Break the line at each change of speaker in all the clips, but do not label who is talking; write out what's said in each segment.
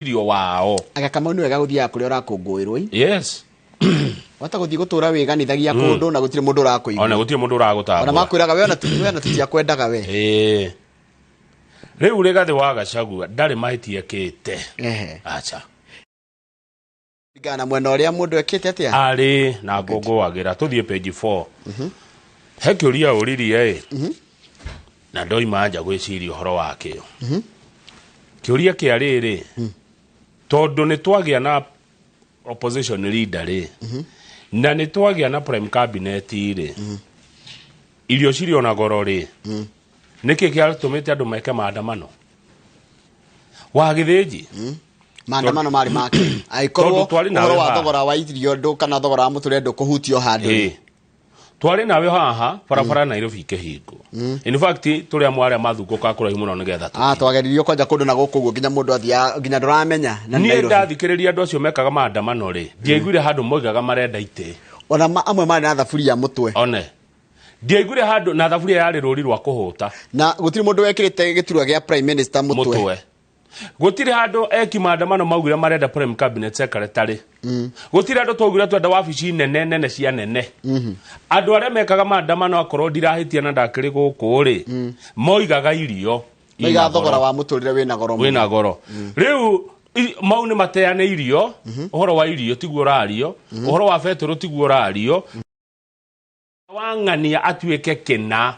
Irio wao.
Aga Kamau, nĩ wega gũthiaga kũrĩa ũrakũngũĩrwo ĩ. Wata gũthiĩ gũtũra wĩganithagia kũndũ na gũtirĩ mũndũ ũrakũigua.
Ona gũtirĩ mũndũ
Ona
ũragũtambũra.
Makwĩraga we ona we ona tutiakwendaga we.
Ĩĩ, rĩu Rigathĩ wa Gachagua ndarĩ mahĩtia ekĩte. Acha.
Ringana na mwena ũrĩa mũndũ ekĩte atĩa.
Arĩ na ngũngũagĩra. Tũthiĩ page 4. He kĩũria ũririe ĩ, na ndoima nja gwĩciria ũhoro wakĩo. Kĩũria kĩa rĩrĩ, tondũ nĩ twagĩa na opposition leader rĩ, na nĩ twagĩa na prime cabinet rĩ, irio cirĩ ona goro rĩ, nĩkĩ kĩatũmĩte andũ meke maandamano wa Gĩthĩnji?
Maandamano marĩ make angĩkorwo
Tondũ twarĩ nawe
ũhoro wa
haha.
Thogora wa irio ndũ kana thogora wa mũtũrĩre ndũkũhutio handũ.
Ĩĩ. Twarĩ nawe haha barabara Nairobi ikĩhingwo. In fact, tũrĩ amwe arĩa mathungũkaga kũraihu mũno nĩgetha
Ah, twageririo kwanja kũndũ na gũkũ ũguo nginya mũndũ athiaga nginya ndũramenya na nĩ
niĩ
Nairobi.
Ndathikĩrĩria andũ acio mekaga maandamano rĩ, ndiaiguire handũ moigaga marenda itĩ.
Ona amwe marĩ na thaburia mũtwe.
One ndiaiguire handũ na thaburia yarĩ rũri rwa kũhũta.
Na gũtirĩ mũndũ wekĩrĩte gĩturwa gĩa prime minister mũtwe.
Mũtwe gũtirĩ handũ eki maandamano maugire marenda prime cabinet secretary. Gũtirĩ andũ twaugire twenda wabici nene nene cia nene. Andũ arĩa mekaga maandamano, akorwo ndirahĩtia na ndakĩrĩ gũkũ rĩ, moigaga irio
maigaga
ina
thogora
goro.
Wa mũtũrĩre wĩna goro mũno.
Wĩna goro. Rĩu mau nĩ mateanĩirio. Ũhoro wa irio tiguo ũrario, ũhoro wa betũrũ tiguo ũrario. Wang'ania atuĩke kĩna.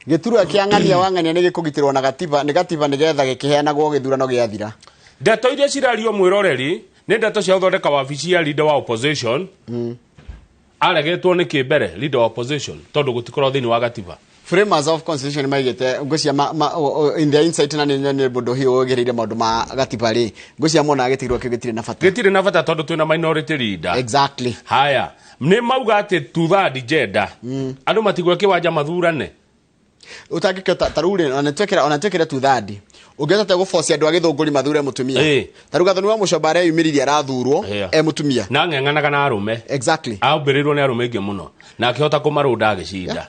Gĩturwa kĩa Ng'ania wa Ng'ania nĩ gĩkũgitĩrwo na gatiba nĩ gatiba nĩgetha gĩkĩheanagwo gĩthurano gĩathira.
Ndeto iria cirario, mwĩroreri, nĩ ndeto cia gũthondeka wabici ya leader wa opposition. Aregetwo nĩ kĩ mbere leader wa opposition, tondũ gũtikorwo thĩinĩ wa gatiba?
Framers of constitution maigĩte ngwĩciria in their insight, na nĩ mũndũ hiũ ũgĩrĩire maũndũ ma gatiba rĩ, ngwĩciria monaga gĩtigĩrwo kĩu gĩtirĩ na bata.
Gĩtirĩ na bata tondũ twĩna minority leader.
Exactly.
Haya, nĩ mauga atĩ two-third gender, andũ matigwe kĩwanja mathurane.
Ũtangĩkĩota ta rĩu rĩ, ona nĩtwekĩra two-third, ũngĩhota atĩa gũbocia andũ a Gĩthũngũri mathure mũtumia? Ta rĩu Gathoni wa Mũcomba areyumĩririe arathurwo e mũtumia.
Na ng'eng'anaga na arũme. Ambĩrĩrwo nĩ arũme aingĩ mũno na akĩhota kũmarũnda agĩcinda.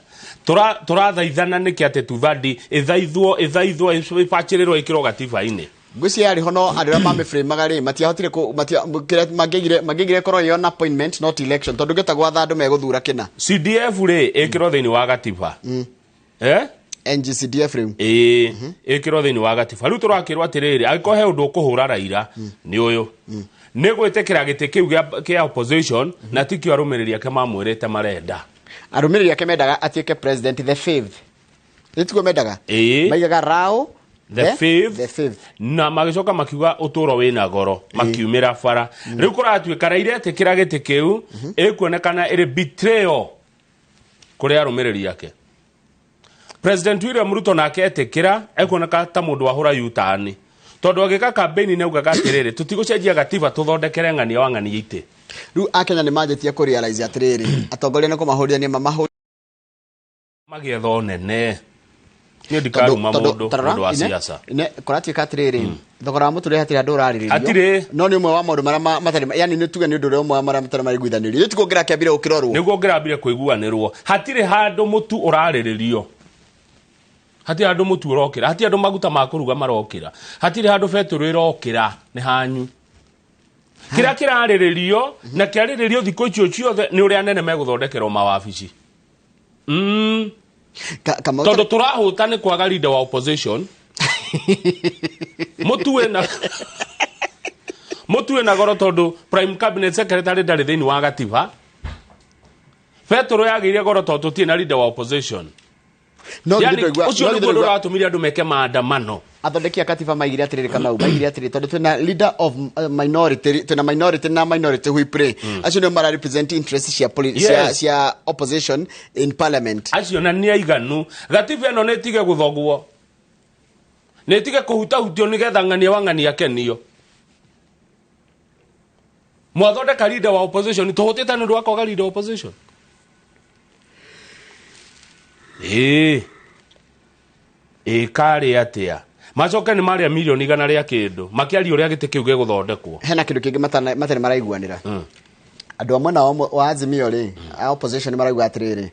Tũrathaithana nĩkĩ atĩ two-third ĩthaithwo ĩthaithwo ĩbacĩrĩrwo ĩkĩrwo gatiba-inĩ?
Ngwĩciria yarĩ ho, no andũ arĩa mamĩframaga rĩ matiahotire kĩrĩa mangĩaigire ĩkorwo ĩ on appointment, not election, tondũ ũngĩhota gwatha andũ megũthura kĩna.
CDF rĩ, ĩkĩrwo thĩinĩ wa gatiba, eh?
NGCDF rĩu.
Ĩĩ, ĩkĩrwo thĩinĩ wa gatiba. Rĩu tũrakĩrwo atĩrĩrĩ, angĩkorwo he ũndũ ũkũhũra Raila nĩ ũyũ, nĩ gwĩtĩkĩra gĩtĩ kĩu kĩa opposition, na tikĩo arũmĩrĩri ake mamwĩrĩte marenda.
Arũmĩrĩri ake mendaga atuĩke president the fifth, nĩ tiguo mendaga?
Ĩĩ.
Maigaga Rao
the fifth.
The fifth.
Na magĩcoka makiuga ũtũũro wĩna goro, makiumĩra bara. Rĩu kũratuĩka Raila etĩkĩra gĩtĩ kĩu, ĩkuonekana ĩrĩ betrayal kũrĩ arũmĩrĩri ake. President William Ruto nake etĩkĩra, ekuoneka ta mũndũ wahũra U-turn, tondũ agĩka campaign nĩ augaga atĩrĩrĩ, tũtigũcenjia gatiba tũthondekere Ng'ania wa Ng'ania itĩ.
Rĩu Akenya nĩ manjĩtie kũ realize atĩrĩrĩ, atongoria nĩ kũmahũrithania mamahũrithania.
Magĩetha nene, niĩ ndikaruma mũndũ mũndũ wa siasa.
Kũratuĩka atĩrĩrĩ, thogora wa mũtũrĩre hatirĩ handũ ũrarĩrĩrio.
Hatirĩ.
No nĩ ũmwe wa maũndũ marĩa matarĩ, yani nĩ tuge nĩ ũndũ ũrĩa ũmwe wa marĩa matarĩ maiguithanĩrio. Nĩ tiguo ngĩrakĩambire gũkĩrorwo.
Nĩguo ngĩrambire kũiguanĩrwo. Hatirĩ handũ mũtu ũrarĩrĩrio, hatirĩ handũ mũtu ũrokĩra, hatirĩ handũ maguta ma kũruga marokĩra, hatirĩ handũ betũrũ ĩrokĩra. Nĩ hanyu kĩrĩa kĩrarĩrĩrio na kĩarĩrĩrio thikũ icio ciothe nĩ ũrĩa anene megũthondekerwo mawabici.
Kamau.
Tondũ tũrahũta nĩ kwaga leader wa opposition, mũtu wĩna goro tondũ prime cabinet secretary ndarĩ thĩinĩ wa gatiba, betũrũ yagĩire goro tondũ tũtirĩ na leader wa opposition.
No
Yani,
githĩ ndwaigua
ũcio
no
nĩguo
githĩ
ũndũ
ndwaigua
ũratũmire andũ meke maandamano.
Athondeki a katiba maigire atĩrĩrĩ, Kamau, maigire atĩrĩrĩ, tondũ twĩna leader of minority, twĩna minority na minority whip rĩ, acio nĩo mara represent interest cia opposition in parliament.
Acio na nĩ aiganu. Gatiba ĩno nĩ ĩtige gũthogwo, nĩ ĩtige kũhutahutio nĩgetha Ng'ania wa Ng'ania akenio. Mwathondeka leader wa opposition, tũhũtĩte nĩ ũndũ wa kwaga leader wa opposition. Ĩĩ, ĩ karĩ atĩa macoke nĩ marĩa milioni 100 rĩa kĩndũ makĩaria ũrĩa gĩtĩ kĩu gĩgũthondekwo.
Hena kĩndũ kĩngĩ matarĩ maraiguanĩra. Andũ a mwena wa Azimio rĩ, a opposition, maraigua atĩrĩrĩ,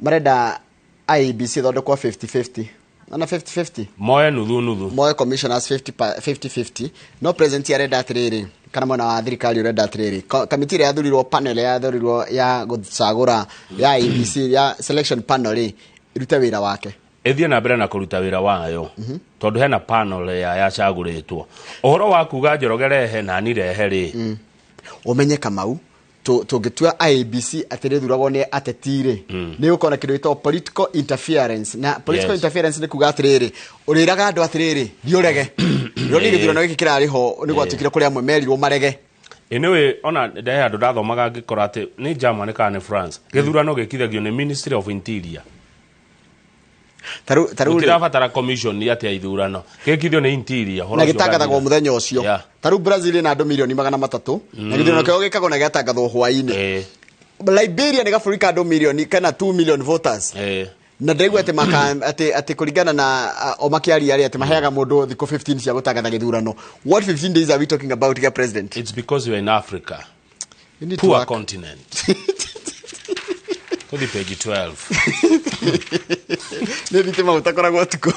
marenda IEBC ĩthondekwo 50-50. Na 50-50.
Moe nuthu nuthu.
Moe commissioners 50-50. No president arenda atiriri kana mwena wa thirikari urenda atiriri kamiti ĩrĩa yathurirwo, panel yathurirwo ya gũcagũra ya IEBC ya selection panel rĩ, irute wĩra wake.
Ĩthiĩ na mbere na kũruta wĩra wayo, tondũ hena panel ya yacagũrĩtwo. Ũhoro wa kuga Njoroge rehe nani rehe rĩ,
ũmenye Kamau, tũngĩtua IEBC atĩ rĩthuragwo nĩ ateti rĩ, nĩ gũkorwo na kĩndũ gĩtagwo political interference. Na political interference nĩ kuga atĩrĩrĩ, ũrĩraga andũ atĩrĩrĩ, thiĩ ũrege. Rĩo gĩthurano gĩkĩ kĩrarĩ ho nĩ gwatuĩkire kũrĩ amwe merirwo marege.
Anyway, ona ndehe andũ ndathomaga ngĩkora atĩ nĩ Germany kana nĩ France, gĩthurano gĩkithagio nĩ Ministry of Interior.
Taru
Gũtirabatara commission atĩ ya ithurano, gĩkithio nĩ Interior.
Na gĩtangathagwo mũthenya ũcio. Taru Brazil ĩna andũ 300,000,000 na gĩthurano kĩao gĩkagwo na gĩatangathwo hwaĩ-inĩ. Liberia nĩ gabũrũri ka andũ milioni kana 2 million voters. Na ndaigua atĩ atĩ kũringana na o makĩaria rĩ, atĩ maheaga mũndũ thikũ 15 cia gũtangatha gĩthurano. What 15 days are we talking about here, President?
It's because we are in Africa. Poor continent. Tũthiĩ page 12.
Nĩ thitima gũtakoragwo ũtukũ.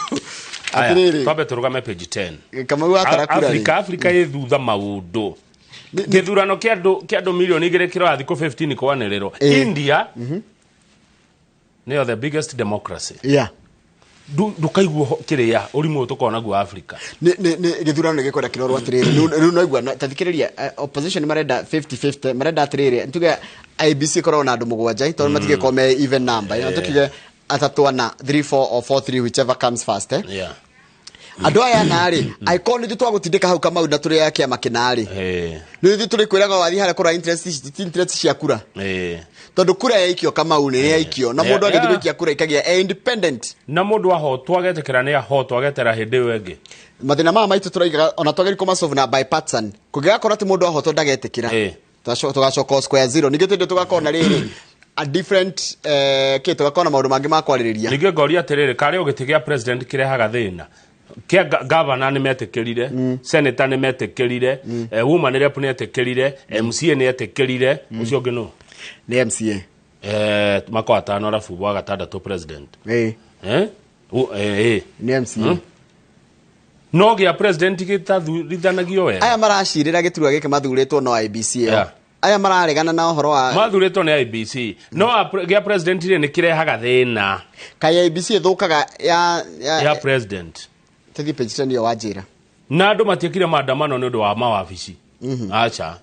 Atĩrĩrĩ,
twambe tũrũgame page 10.
Kamau atara kura rĩ.
Africa ĩ thutha maũndũ. Gĩthurano kĩa andũ 2 milioni kĩroya thikũ 15 kwanĩrĩrwo. India nĩyo the biggest democracy.
Yeah.
Ndũkaigua kĩrĩa ũrimũ tũkoragwo naguo Africa.
Nĩ gĩthurano nĩ gĩkwenda kĩrorwo atĩrĩrĩ. Rĩu no igua ta thikĩrĩria, opposition marenda 50-50, marenda atĩrĩrĩ, tuge IEBC ĩkoragwo na andũ 7 tondũ matigĩkorwo me even number. You know, tukiuge 3 4 3 4 or 4 3, whichever comes first.
Yeah.
Andũ aya narĩ, angĩkorwo nĩ ithuĩ twagũtindĩka hau Kamau na tũrĩ a kĩama kĩna rĩ, nĩ ithuĩ tũrĩkwĩraga wathiĩ harĩa kũrora interest, ti interest cia kura. Tondũ kura yaikio Kamau nĩ yaikio, na mũndũ agĩthiĩ gũikia kura ikagia e independent.
Na mũndũ ahotwo agetĩkĩra nĩ ahotwo agetera hĩndĩ ĩyo ĩngĩ.
Mathĩna maya maitũ tũraigaga ona twagĩrĩirwo kũmasolve na bipartisan. Kũngĩgakorwo atĩ mũndũ ahotwo ndagetĩkĩra, tũgacoka square zero. Ningĩ tũndũ tũgakorwo na rĩrĩ a different kĩ tũgakorwo na maũndũ mangĩ ma kwarĩrĩria.
Ningĩ ngoria atĩrĩrĩ, karĩ o gĩtĩ kĩa president kĩrehaga thĩna. Kĩa governor nĩ metĩkĩrire, senator nĩ metĩkĩrire, woman rep nĩ etĩkĩrire, MCA nĩ etĩkĩrire, ũcio ũngĩ nũ?
Nĩ MCA.
Mako atano arabu wa gatandatũ president.
Nĩ MCA.
No gĩa president gĩtathurithanagia wega.
Aya maracirĩra gĩturwa gĩkĩ mathurĩtwo no IEBC ĩyo. Aya mararegana na ũhoro wa
mathurĩtwo nĩ IEBC. No gĩa president rĩ nĩ kĩrehaga thĩna.
Kaĩ IEBC ĩthũkaga ya
president.
Tũthiĩ page 10 ĩyo wanjĩra.
Na andũ matiekire maandamano nĩ ũndũ wa mawabici. Acha.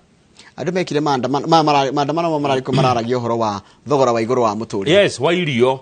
Andũ mekire maandamano, maandamano mararĩ mararagia ũhoro wa thogora wa igũrũ wa mũtũrĩre.
Yes, wa irio.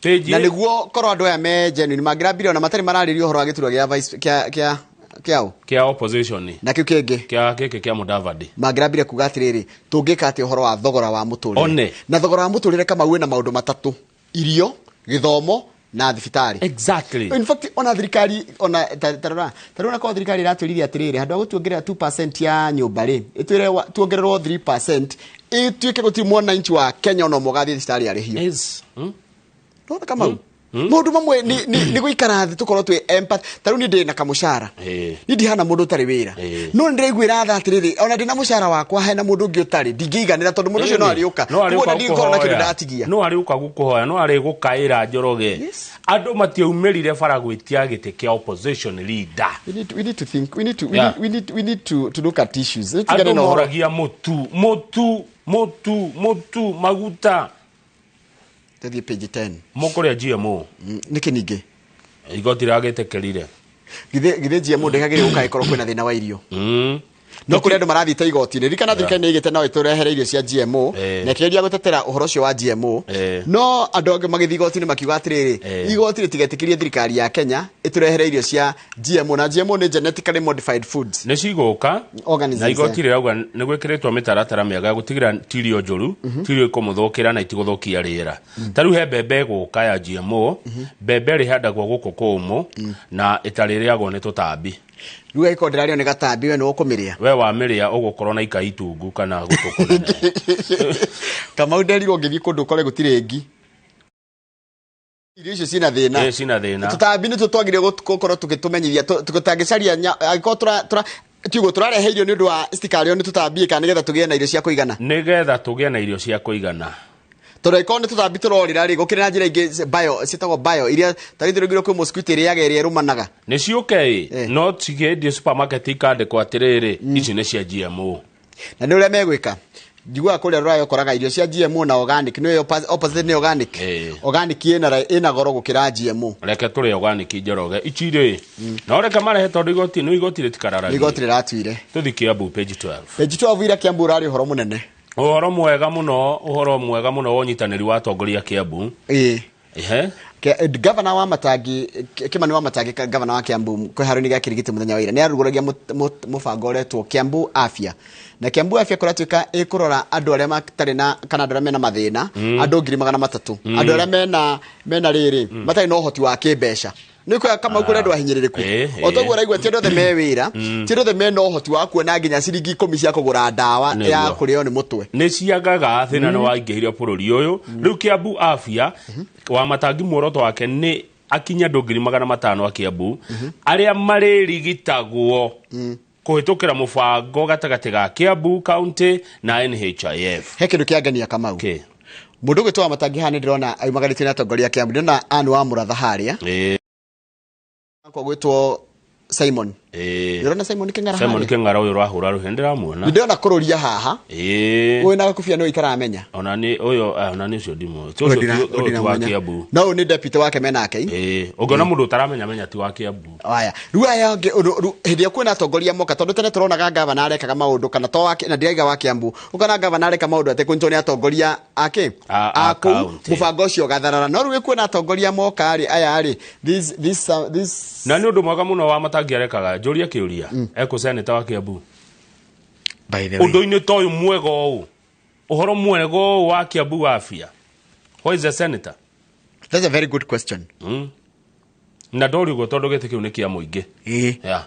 Na nĩguo korwo andũ aya me genuine mangĩrambire ona matarĩ mararĩria ũhoro wa gĩturwa gĩa vice kĩa kĩao
kĩa opposition
na kĩu kĩngĩ
kĩa gĩkĩ kĩa Mudavadi,
mangĩrambire kuga atĩrĩrĩ, tũngĩka atĩ ũhoro wa thogora wa mũtũrĩre. Na thogora wa mũtũrĩre Kamau wĩna maũndũ matatũ: irio, gĩthomo na thibitarĩ.
Exactly.
In fact, ona thirikari ona tarora tarora kwa thirikari iratwĩrire atĩrĩrĩ, handũ ha gũtuongerera 2% ya nyũmba rĩ, ĩtwĩre tuongererwo 3%, ĩtuĩke gũtirĩ mwananchi wa Kenya ona ũmwe ũgathiĩ thibitarĩ arĩhio.
Yes.
No Kamau, maũndũ mamwe nĩ gũikara thĩ tũkorwo twĩ empath. Ta rĩu niĩ ndĩ na kamũcara, niĩ ndihana mũndũ ũtarĩ wĩra, no nĩ ndĩraiguĩra tha atĩrĩrĩ, ona ndĩ na mũcara wakwa hena mũndũ ũngĩ ũtarĩ, ndingĩiganĩra tondũ mũndũ ũcio no arĩũka, koguo ndingĩkorwo na kĩndũ ndatigia,
no arĩũka gũkũhoya, no arĩgũkaĩra Njoroge. Andũ matiaumĩrire bara gwĩtia gĩtĩ kĩa opposition leader.
We need to think, we need to we need to look at issues.
Andũ moragia mũtu mũtu mũtu mũtu maguta.
Tũthiĩ page 10.
Mũkũrĩa GMO.
Nĩkĩ ningĩ?
Igoti rĩragĩtĩkĩrire.
Githĩ GMO ndĩkagĩrĩire gũka ĩkorwo kwĩna thĩna wa irio. No kũrĩ andũ marathiĩte igoti-inĩ. Ririkana thirikari nĩ ĩigĩte no ĩtũrehere irio cia GMO, na ĩkĩgeria gũtetera ũhoro ũcio wa GMO. No andũ angĩ magĩthiĩ igoti-inĩ makiuga atĩrĩrĩ, igoti rĩtigetĩkĩrie thirikari ya Kenya ĩtũrehere irio cia GMO, na GMO nĩ genetically modified foods.
Nĩ cigũka na igoti rĩrauga nĩ gwĩkĩrĩtwo mĩtaratara mĩega ya gũtigĩrĩra ti irio njũru, ti irio ikũmũthũkĩra na itigũthũkia rĩera. Ta rĩu he mbembe ĩgũka ya GMO, mbembe ĩrĩhandagwo gũkũ kũmũ na ĩtarĩrĩagwo nĩ tũtambi.
Rĩu angĩkorwo ndĩrarĩo nĩ gatambi, we nĩ ũkũmĩrĩa?
We wamĩrĩa ũgũkorwo na ikai itungu kana gũtũ kũnene.
Kamau nderirwo ngĩthiĩ kũndũ ũkore gũtirĩ ngi. Irio icio cina thĩna.
Cina thĩna.
Tũtambi nĩtuo twagĩrĩirwo gũkorwo tũgĩtũmenyithia, tũtangĩcaria angĩkorwo tiugo tũrarehe irio nĩ ũndũ wa citikarĩo nĩ tũtambi, kana nĩgetha tũgĩe na irio cia kũigana.
Nĩgetha tũgĩe na irio cia kũigana.
Tondũ angĩkorwo nĩ tũtambi tũrorĩra rĩ, gũkĩrĩ na njĩra ingĩ bio ciĩtagwo bio iria ta rĩu tũrĩngirwo kwĩ mosquito ĩrĩaga ĩrĩa ĩrũmanaga.
Nĩ ciũke ĩ, no cikĩendio supermarket ikandĩkwo atĩrĩrĩ, ici nĩ cia GMO.
Na nĩ ũrĩa megwĩka, njiguaga kũrĩa rũraya ũkoraga irio cia GMO na organic nĩ opposite nĩ organic. Organic ĩna goro gũkĩra GMO.
Reke tũrĩe organic Njoroge ici rĩ, no reke marehe tondũ igoti nĩ igoti rĩtikararagia.
Igoti rĩratuire.
Tũthiĩ Kiambu page 12.
Page 12 ira Kiambu ũrarĩ ũhoro mũnene.
Ũhoro mwega mũno, ũhoro mwega mũno wa ũnyitanĩri wa atongoria Kiambu.
Ĩĩ.
Ehe.
Gavana wa Matangi, Kimani wa Matangi, gavana wa Kiambu, kĩharo-inĩ gĩa Kirigiti mũthenya wa ira, nĩ arugũragia mũbango ũretwo Kiambu Afya. Na Kiambu Afya kũratuĩka ĩkũrora andũ arĩa matarĩ na, kana andũ arĩa mena mathĩna, andũ 300,000. Andũ arĩa mena rĩrĩ, matarĩ na ũhoti wa kĩmbeca. Nĩ kuoya kama kũrĩ andũ ahinyĩrĩrĩku. O toguo ũraigua ti andũ othe me wĩra, ti andũ othe mena ũhoti wa kuona nginya ciringi 10 cia kũgũra ndawa ya kũrĩo nĩ mũtwe.
Nĩ ciagaga thĩna nĩ waingĩhire bũrũri ũyũ. Rĩu Kiambu Afya wa Matangi muoroto wake nĩ akinya andũ 500,000 a Kiambu arĩa marĩrigitagwo kũhĩtũkĩra mũbango gatagatĩ ga Kiambu County na NHIF.
He kĩndũ kĩangenia Kamau. Mũndũ ũgwĩtwo wa Matangi haha nĩ ndĩrona aumagarĩtio nĩ atongoria a Kiambu. Ndĩrona Anne wa Mũratha harĩa. Kwa gwĩtwo Simon. Ndĩrona Simon Kĩng'ara
Simon
harĩa.
Kĩng'ara ũyũ ũrahũra rũhĩ ndĩramuona.
Ndĩrona kũrũria haha. Ũyũ na gakobia no itaramenya.
Ona nĩ ũyũ, ona nĩ ũcio ndimũĩ.
Ũyũ
Ũcio ti wa
ndinamũmenya.
Kiambu.
No ũyũ nĩ deputy wake menake.
Ũngĩona mũndũ ũtaramenya menya ti wa Kiambu.
Aya. Rĩu aya angĩ, rĩu, hĩndĩ ĩrĩa kwĩna atongoria moka, tondũ tene tũronaga gavana arekaga maũndũ kana to wa na ndiraiga wa Kiambu. Ũkona gavana areka maũndũ atekũnyitwo nĩ atongoria ake.
A
A kũu,
county.
mũbango ũcio ũgatharara. No rĩu kwĩna atongoria moka rĩ, aya rĩ, this, this, this
Na nĩ ũndũ mwega mũno wa Matangi arekaga, njũria kĩũria. Ekũ senator wa Kiambu.
By the way.
Ũndũ-inĩ ta ũyũ mwega ũũ, ũhoro mwega ũũ wa Kiambu Afya. Who is the senator?
That's a very good question.
Na ndori ũguo tondũ gĩtĩ kĩu nĩ kĩa mũingĩ.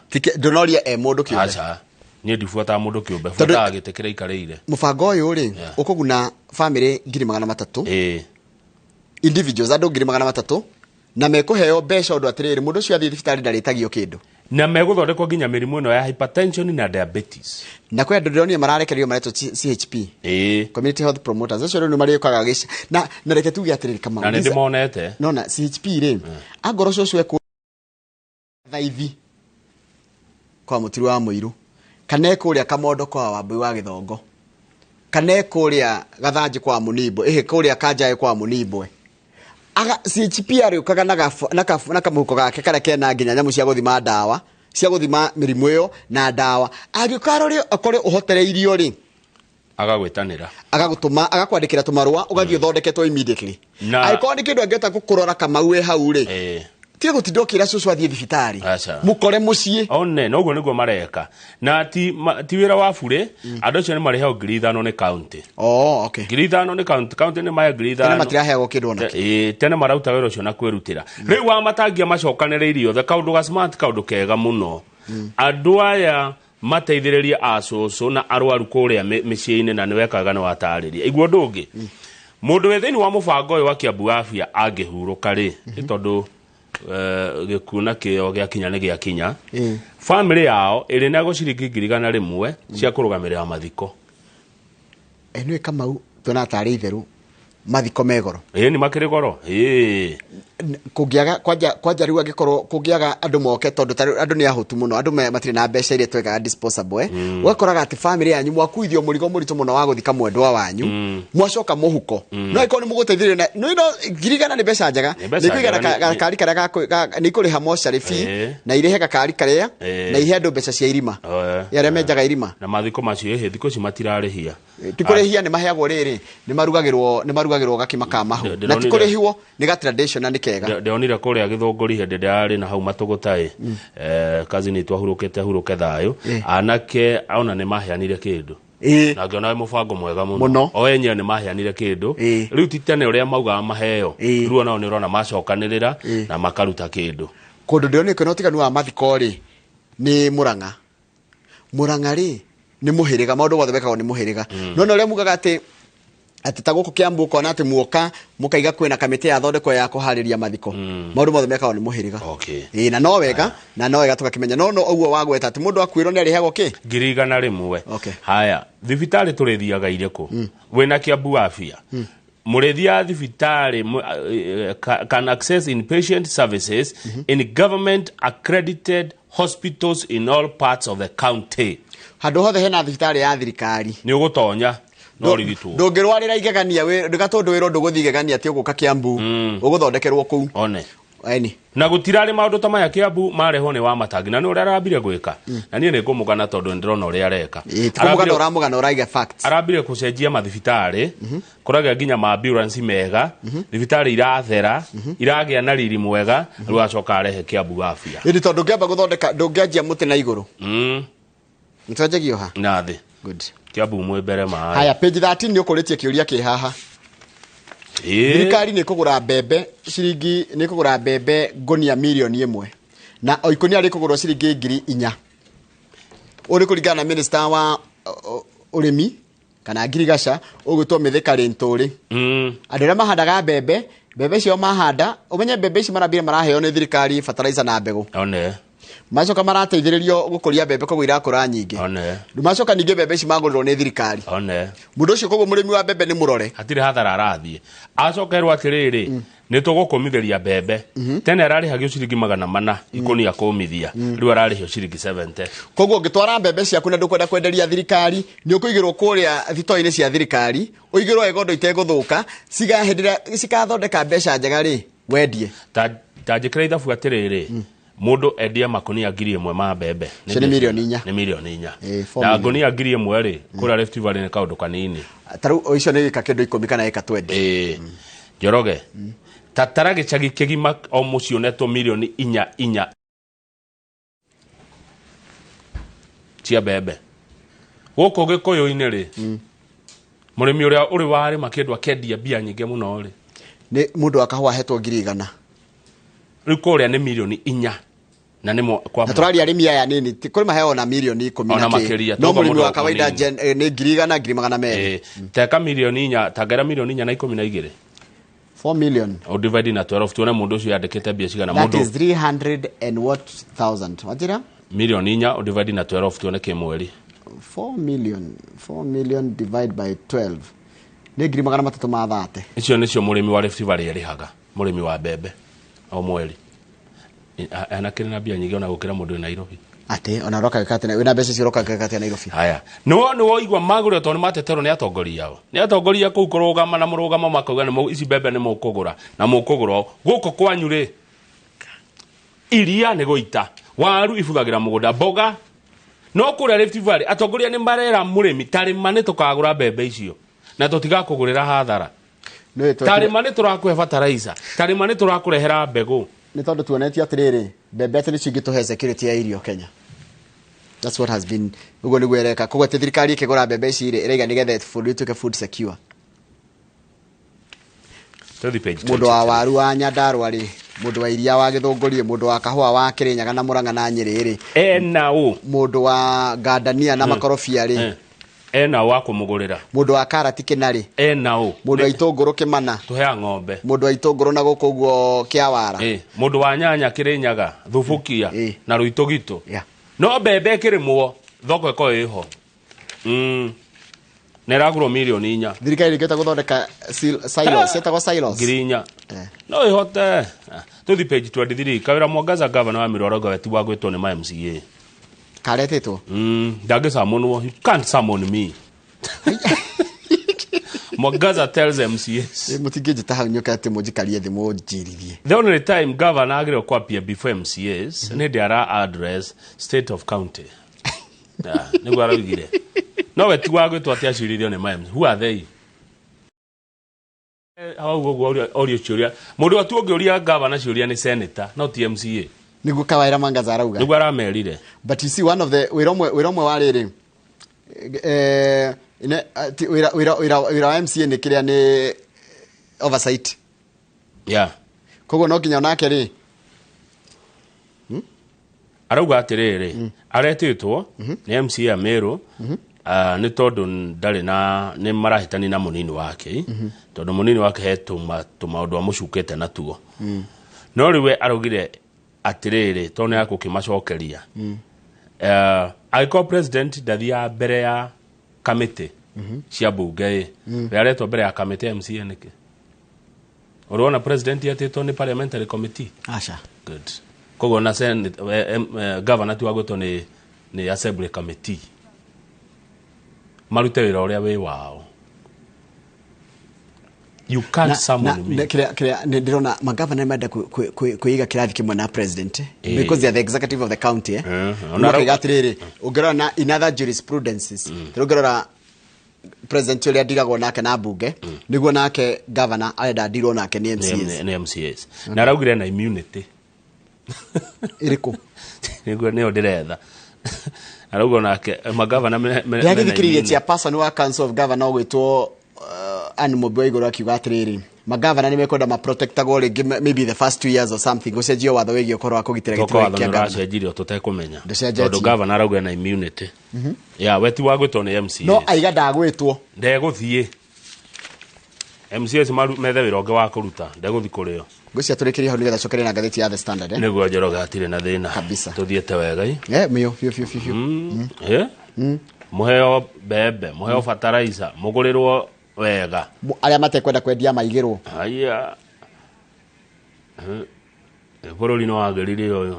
Tike, ndũnoria e mũndũ kĩũmbe.
Aca. Niĩ ndibuataga mũndũ kĩũmbe,
Tondũ
buataga gĩtĩ kĩrĩa aikarĩire.
Mũbango ũyũ rĩ, ũkũguna famĩlĩ 300,000. Individuals, andũ 300,000, na mekũheo mbeca ũndũ atĩrĩrĩ, mũndũ ũcio athiĩ thibitarĩ ndarĩtagio kĩndũ.
Na megũthondekwo nginya mĩrimũ ĩno ya hypertension na diabetes.
Na kwĩ andũ ndĩronire mararekererio maretwo CHP. Community Health Promoters. Acio rĩu nĩ marĩũkaga gĩca. Na reke tuge atĩrĩrĩ, Kamau,
Na nĩ
these
ndĩmonete.
Nona, CHP rĩ, angorwo cũcũ ekũ thaithi kwa mũtiri wa mũirũ, kana ekũrĩa Kamondo kwa Wambui wa Gĩthongo, kana ekũrĩa Gathanjĩ kwa Mũnimbo, ĩhĩ kũrĩa Kanjaĩ kwa Mũnimbwe. Aga CHP arĩũkaga na kamũhuko gake karĩa kena nginya nyamũ cia gũthima ndawa, cia gũthima mĩrimũ ĩyo na ndawa. Angĩũka arore akorwo ũhotereirio rĩ,
Agagwĩtanĩra.
Agagũtũma, agakwandĩkĩra tũmarũa, ũgathiĩ ũthondeketwo immediately.
Na
Angĩkorwo nĩ kĩndũ angĩhota gũkũrora Kamau wĩ hau rĩ, tiga gũtinda ũkĩra cũcũ athiĩ thibitarĩ.
Aca.
Mũkore mũciĩ.
One, noguo nĩguo mareka. Na ti wĩra wa burĩ, andũ acio nĩ marĩhagwo 5,000 nĩ county.
Oh, okay.
5,000 nĩ county, county nĩ mahe ngiri
Tene
ithano.
matiraheagwo kĩndũ ona kĩ.
Tene marauta wĩra ũcio na kwĩrutĩra. Rĩu wa Matangi macokanĩrĩirie othe, kaũndũ ga smart, kaũndũ kega mũno. Andũ aya mateithĩrĩrie acũcũ na arwaru kũrĩa mĩciĩ-inĩ, na nĩwekaga nĩ watarĩria. Igua ũndũ ũngĩ. Mũndũ wĩ thĩinĩ wa mũbango ũyũ wa Kiambu Afya angĩhurũka rĩ, nĩ tondũ, gĩkuũ na kĩo gĩakinya nĩ gĩakinya. Famĩlĩ yao ĩrĩ na ciringi ngiri igana rĩmwe cia kũrũgamĩrĩra mathiko.
Nĩũĩ Kamau, tuona tarĩ itherũ mathiko me goro.
Nĩ makĩrĩ goro.
Kũngĩaga, kwanja rĩu angĩkorwo kũngĩaga andũ moke, tondũ ta rĩu andũ nĩ ahũtu mũno, andũ matirĩ na mbeca iria twekaga disposable. Ũgakoraga atĩ famĩlĩ yanyu mwakuithio mũrigo mũritũ mũno wa gũthika mwendwa wanyu, mwacoka mũhuko. No ĩkorwo nĩ mũgũteithĩrĩrio na, no ĩno ngiri igana nĩ mbeca njega.
Nĩ mbeca
Nĩ kũigana
njega, nĩ-
gakari karĩa nĩ ikũrĩha mocarĩ fee, na irĩhe gakari karĩa, na ihe andũ mbeca cia irima. Arĩa menjaga irima.
Na mathiko macio, thikũ ici matirarĩhia.
Ti kũrĩhia nĩ maheagwo rĩrĩ, nĩ marugagĩrwo gakima ka mahu. Na ti kũrĩhio, nĩ ga tradition na nĩ kega.
Ndĩronire kũrĩa Gĩthũngũri hĩndĩ ĩrĩa yarĩ na hau Matũgũta-ĩ. Cousin itũ ahurũkĩte, ahurũke thayũ. Anake ona nĩ maheanire kĩndũ. Na ngĩona wĩ mũbango mwega mũno.
Mũno.
O enyewe nĩ maheanire kĩndũ. Rĩu ti tene ũrĩa maugaga maheo. Rĩu onao nĩ ũrona macokanĩrĩra na makaruta kĩndũ.
Kũndũ ndĩronire kwĩna ũtiganu wa mathiko rĩ, nĩ Mũrang'a. Mũrang'a rĩ, nĩ mũhĩrĩga, maũndũ mothe mekagwo nĩ mũhĩrĩga. No nĩ ũrĩa mugaga atĩ ta gũkũ Kiambu ũkona atĩ muoka mũkaiga kwĩna kamĩtĩ ya thondeko ya kũharĩria mathiko. Maũndũ mothe mekagwo nĩ mũhĩrĩga. Na no wega, na no wega tũgakĩmenya. No, no ũguo wagweta atĩ mũndũ akuĩrwo nĩ arĩhagwo kĩ?
Ngiri igana rĩmwe. Haya, thibitarĩ tũrĩthiaga irĩkũ? Wĩna Kiambu Afya. Mũrĩthia thibitarĩ can access inpatient services in government accredited hospitals in all parts of the county.
Handũ hothe hena thibitarĩ ya thirikari
nĩ ũgũtonya no rigitwo.
Ndũngĩrwarĩra igegania ndũga tondũ wĩrwo ndũgũthiĩ igegania atĩ ũgũka Kiambu, ũgũthondekerwo kũu.
One.
Eni.
Na gũtirarĩ maũndũ ta maya Kiambu marehwo nĩ wa matangi na nĩ ũrĩa arambire gwĩka. Na niĩ nĩ ngũmũgana tondũ nĩ ndĩrona ũrĩa areka.
Ĩ, ti kũmũgana ũramũgana, ũraiga facts.
Arambire gũcenjia mathibitarĩ, kũragĩa nginya ma ambulance mega, thibitarĩ irathera, iragĩa na riri mwega, rĩu acoka arehe Kiambu afya.
Ĩndĩ tondũ ndũngĩamba gũthondeka, ndũngĩanjia mũtĩ na igũrũ. Nĩtwanjagia ha?
Na thĩ.
Good.
Kiambu mwĩ mbere maĩ.
Haya, page 13 nĩ ũkũrĩtie kĩũria kĩ haha. Thirikari nĩ kũgũra mbembe ciringi, nĩ kũgũra mbembe ngũnia mirioni 1 na o ikũnia rĩkũgũrwo ciringi 4,000. Ũrĩ kũringana na minister wa ũrĩmi kana ngirigaca ũgwĩtwo Mithika Linturi. Andũ arĩa mahandaga mbembe, mbembe icio mahanda, ũmenye mbembe ici marambire maraheo nĩ thirikari fertilizer na mbegũ.
One.
Macoka marateithĩrĩrio gũkũria mbembe koguo irakũra nyingĩ.
One.
Macoka ningĩ mbembe ici magũrĩrwo nĩ thirikari.
One.
Mũndũ ũcio koguo mũrĩmi wa mbembe nĩ mũrore.
Hatirĩ hathara arathiĩ. Acokerwo atĩrĩrĩ, nĩ tũgũkũmithĩria mbembe. Tene ararĩhagio ciringi 400 ikũnia kũmithia. Rĩu ararĩhio ciringi 70.
Koguo ũngĩtwara mbembe ciaku na ndũkwenda kwenderia thirikari, nĩ ũkũigĩrwo kũrĩa thitoo-inĩ cia thirikari, ũigĩrwo wega ũndũ itegũthũka, cigahĩndĩra, cikathondeka mbeca njega rĩ, wendie.
Ta njĩkĩra ithabu atĩrĩrĩ, mũndũ endia makonia 1,000 ma mbembe.
Icio nĩ mirioni inya.
Nĩ mirioni inya.
Ĩ, four
Na
million.
ngonia 1,000 rĩ, kũrĩa Rift Valley nĩ kaũndũ kanini.
Ta rĩu icio nĩ ĩka kĩndũ 10 kana ĩka 20.
Ĩ, Njoroge. Tatara gĩcagi kĩgima o mũciĩ ũnetwo mirioni inya inya cia mbembe. Gũkũ Gĩkũyũ-inĩ rĩ, mũrĩmi ũrĩa ũrĩ warĩma kĩndũ akendia mbia nyingĩ mũno rĩ,
nĩ mũndũ wa kahũa ahetwo 100,000.
Rĩu kũrĩa nĩ mirioni inya. Na nĩ kwa
Na tũraria arĩmi aya nini, ti kũrĩ maheo na mirioni ikũmi
Ona
na kĩ.
makĩria,
No
toka
mũrĩmi
mũndũ
wa kawaida
mũnini.
nĩ 100,000, 200,000.
Teka mirioni inya, tangera mirioni inya na ikũmi na igĩrĩ.
4 million.
O divide na 12, tuone mũndũ ũcio yandĩkĩte mbia cigana.
That
Mũndũ
is 300 and what thousand. Wajira?
Mirioni inya, o divide na 12, tuone kĩmweri.
4 million, 4 million divide by 12. Nĩ ngiri magana matatũ ma thate.
Icio nĩcio mũrĩmi wa Rift Valley arĩhaga, mũrĩmi wa mbembe o mweri. Ana kĩrĩ na mbia nyingĩ ona gũkĩra mũndũ wĩ Nairobi.
Atĩ, ona ũroka gĩka atĩa, wĩna mbeca icio ũroka gĩka atĩa Nairobi?
Haya. Nĩ woigua magũrĩro tondũ nĩ mateterwo nĩ atongoria ao. Nĩ atongoria kũu kũrũgama na mũrũgamo makauga nĩ ici mbembe nĩ mũkũgũra na mũkũgũra. Gũkũ kwanyu rĩ, iria nĩ gũita, waru ibuthagĩra mũgũnda, mboga. No kũrĩa Rift Valley atongoria nĩ marera mũrĩmi tarĩma nĩ tũkagũra mbembe icio na tũtigakũgũrĩra hathara.
Nĩ tũ-
Tarĩma nĩ tũrakũhe fertilizer, tarĩma nĩ tũrakũrehera mbegũ.
Nĩ tondũ tuonetie atĩrĩrĩ, mbembe atĩ nĩcio ingĩtũhe security ya irio Kenya. That's what has been, ũguo nĩguo ĩreka. Koguo atĩ thirikari ĩkĩgũra mbembe ici rĩ, ĩraiga nĩgetha bũrũri ũtuĩke food secure.
Tũthiĩ page
Mũndũ wa
twenty-three.
waru wa Nyandarua rĩ, mũndũ wa iria wa Gĩthũngũri, mũndũ wa kahũa wa Kĩrĩnyaga na Mũrang'a na Nyĩrĩ rĩ.
Ena ũ?
Mũndũ wa ngandania na makorobia rĩ.
Ena ũ wa kũmũgũrĩra?
Mũndũ wa karati Kĩnarĩ.
Ena ũ?
Mũndũ wa itũngũrũ Kĩmana.
Tũheaga ng'ombe.
Mũndũ wa itũngũrũ na gũkũ ũguo Kĩawara.
Mũndũ wa nyanya Kĩrĩnyaga, Thubukia, na Rũitũgitũ. No mbembe ĩkĩrĩmwo, thoko ĩkorwo ĩho. Na ĩragũrwo mirioni inya.
Thirikari ĩngĩhota gũthondeka silos, ciĩtagwo silos.
Ngiri inya. No ĩhote. Tũthiĩ page 23. Kawĩra Mwangaza governor wa Meru arauga we ti wa gwĩtwo nĩ ma MCA.
Karetĩtwo?
Ndangĩcamunwo. You can't summon me. Mwangaza tells MCAs.
Mũtingĩnjĩta hau nyũke atĩ mũnjikarie thĩ mũnjirithie.
The only time governor agĩrĩirwo kwambia before MCAs nĩ hĩndĩ ara address state of county. Nĩguo araugire. No we ti wa gwĩtwo atĩ acirithio nĩ ma MCA. Who are they? Hau ũguo orio ciũria. Mũndũ atu ũngĩũria governor ciũria nĩ senator, no ti MCA.
Nĩguo Kawira Mwangaza arauga.
Nĩguo aramerire.
But you see one of the wĩra ũmwe, wĩra ũmwe wa rĩrĩ, ine, ti, wĩra, wĩra, wĩra, wĩra wa MCA nĩ kĩrĩa nĩ oversight. Koguo no nginya onake rĩ.
Arauga atĩrĩrĩ, aretĩtwo nĩ MCA Meru, nĩ tondũ ndarĩ na, nĩ marahĩtania na mũnini wake, tondũ mũnini wake he tũmaũndũ amũcukĩte natuo. No rĩu we araugire atĩrĩrĩ, tondũ nĩ akũkĩmacokeria. Angĩkorwo president ndathiaga mbere ya kamĩtĩ Cia mbunge ĩ we aretwo mbere ya kamĩtĩ ya MCA nĩkĩ? Ũrona president etĩtwo nĩ parliamentary committee?
Aca.
Good. Koguo na senate, governor ti wa gwĩtwo nĩ assembly committee, marute wĩra ũrĩa wĩ wao. You can't summon me.
Kĩrĩa nĩ ndĩrona, magavana menda kwĩiga kĩrathi kĩmwe na president because they are the executive of the county, eh.
Ona
Ũkaiga atĩrĩrĩ, ũngĩrora na in other jurisprudences, mm. Ũngĩrora president ũrĩa ndiragwo nake na mbunge, nĩguo nake governor arenda ndirwo nake nĩ MCAs.
Nĩ MCAs na araugire na immunity.
Ĩrĩkũ?
Nĩguo nĩyo ndĩretha. Arauga nake magavana mena
Ndĩragĩthikĩrĩirie
immunity.
Chairperson wa Council of Governor ũgwĩtwo Anne Mũmbi wa Igũrũ akiuga atĩrĩrĩ, magavana nĩ mekwenda maprotectagwo rĩngĩ, maybe the first 2 years or something, gũcenjio watho wĩgiĩ ũhoro wa kũgitĩra
Toka
gĩturwa
watho
kĩa
nĩ
governor.
ũracenjirio tũtekũmenya.
Ndũcenjetie.
Tondũ governor arauga na immunity ya we ti wa gwĩtwo nĩ MCA.
No aiga ndagwĩtwo.
Ndegũthiĩ MCAs methe wĩra ũngĩ wa kũruta, ndegũthiĩ kũrĩo.
Ngwĩciria tũrĩkĩrie hau nĩgetha cokerie na ngathĩti ya The Standard, eh?
Nĩguo, Njoroge, hatirĩ na thĩna.
Kabisa.
Tũthiĩte wega i.
Eh, mĩo biũ biũ biũ biũ.
Eh? Mũheo mbembe, mũheo fertilizer, mũgũrĩrwo wega.
Arĩa matekwenda kwendia maigĩrwo.
Haya. Eh, bũrũri nĩ wagĩrire ũyũ.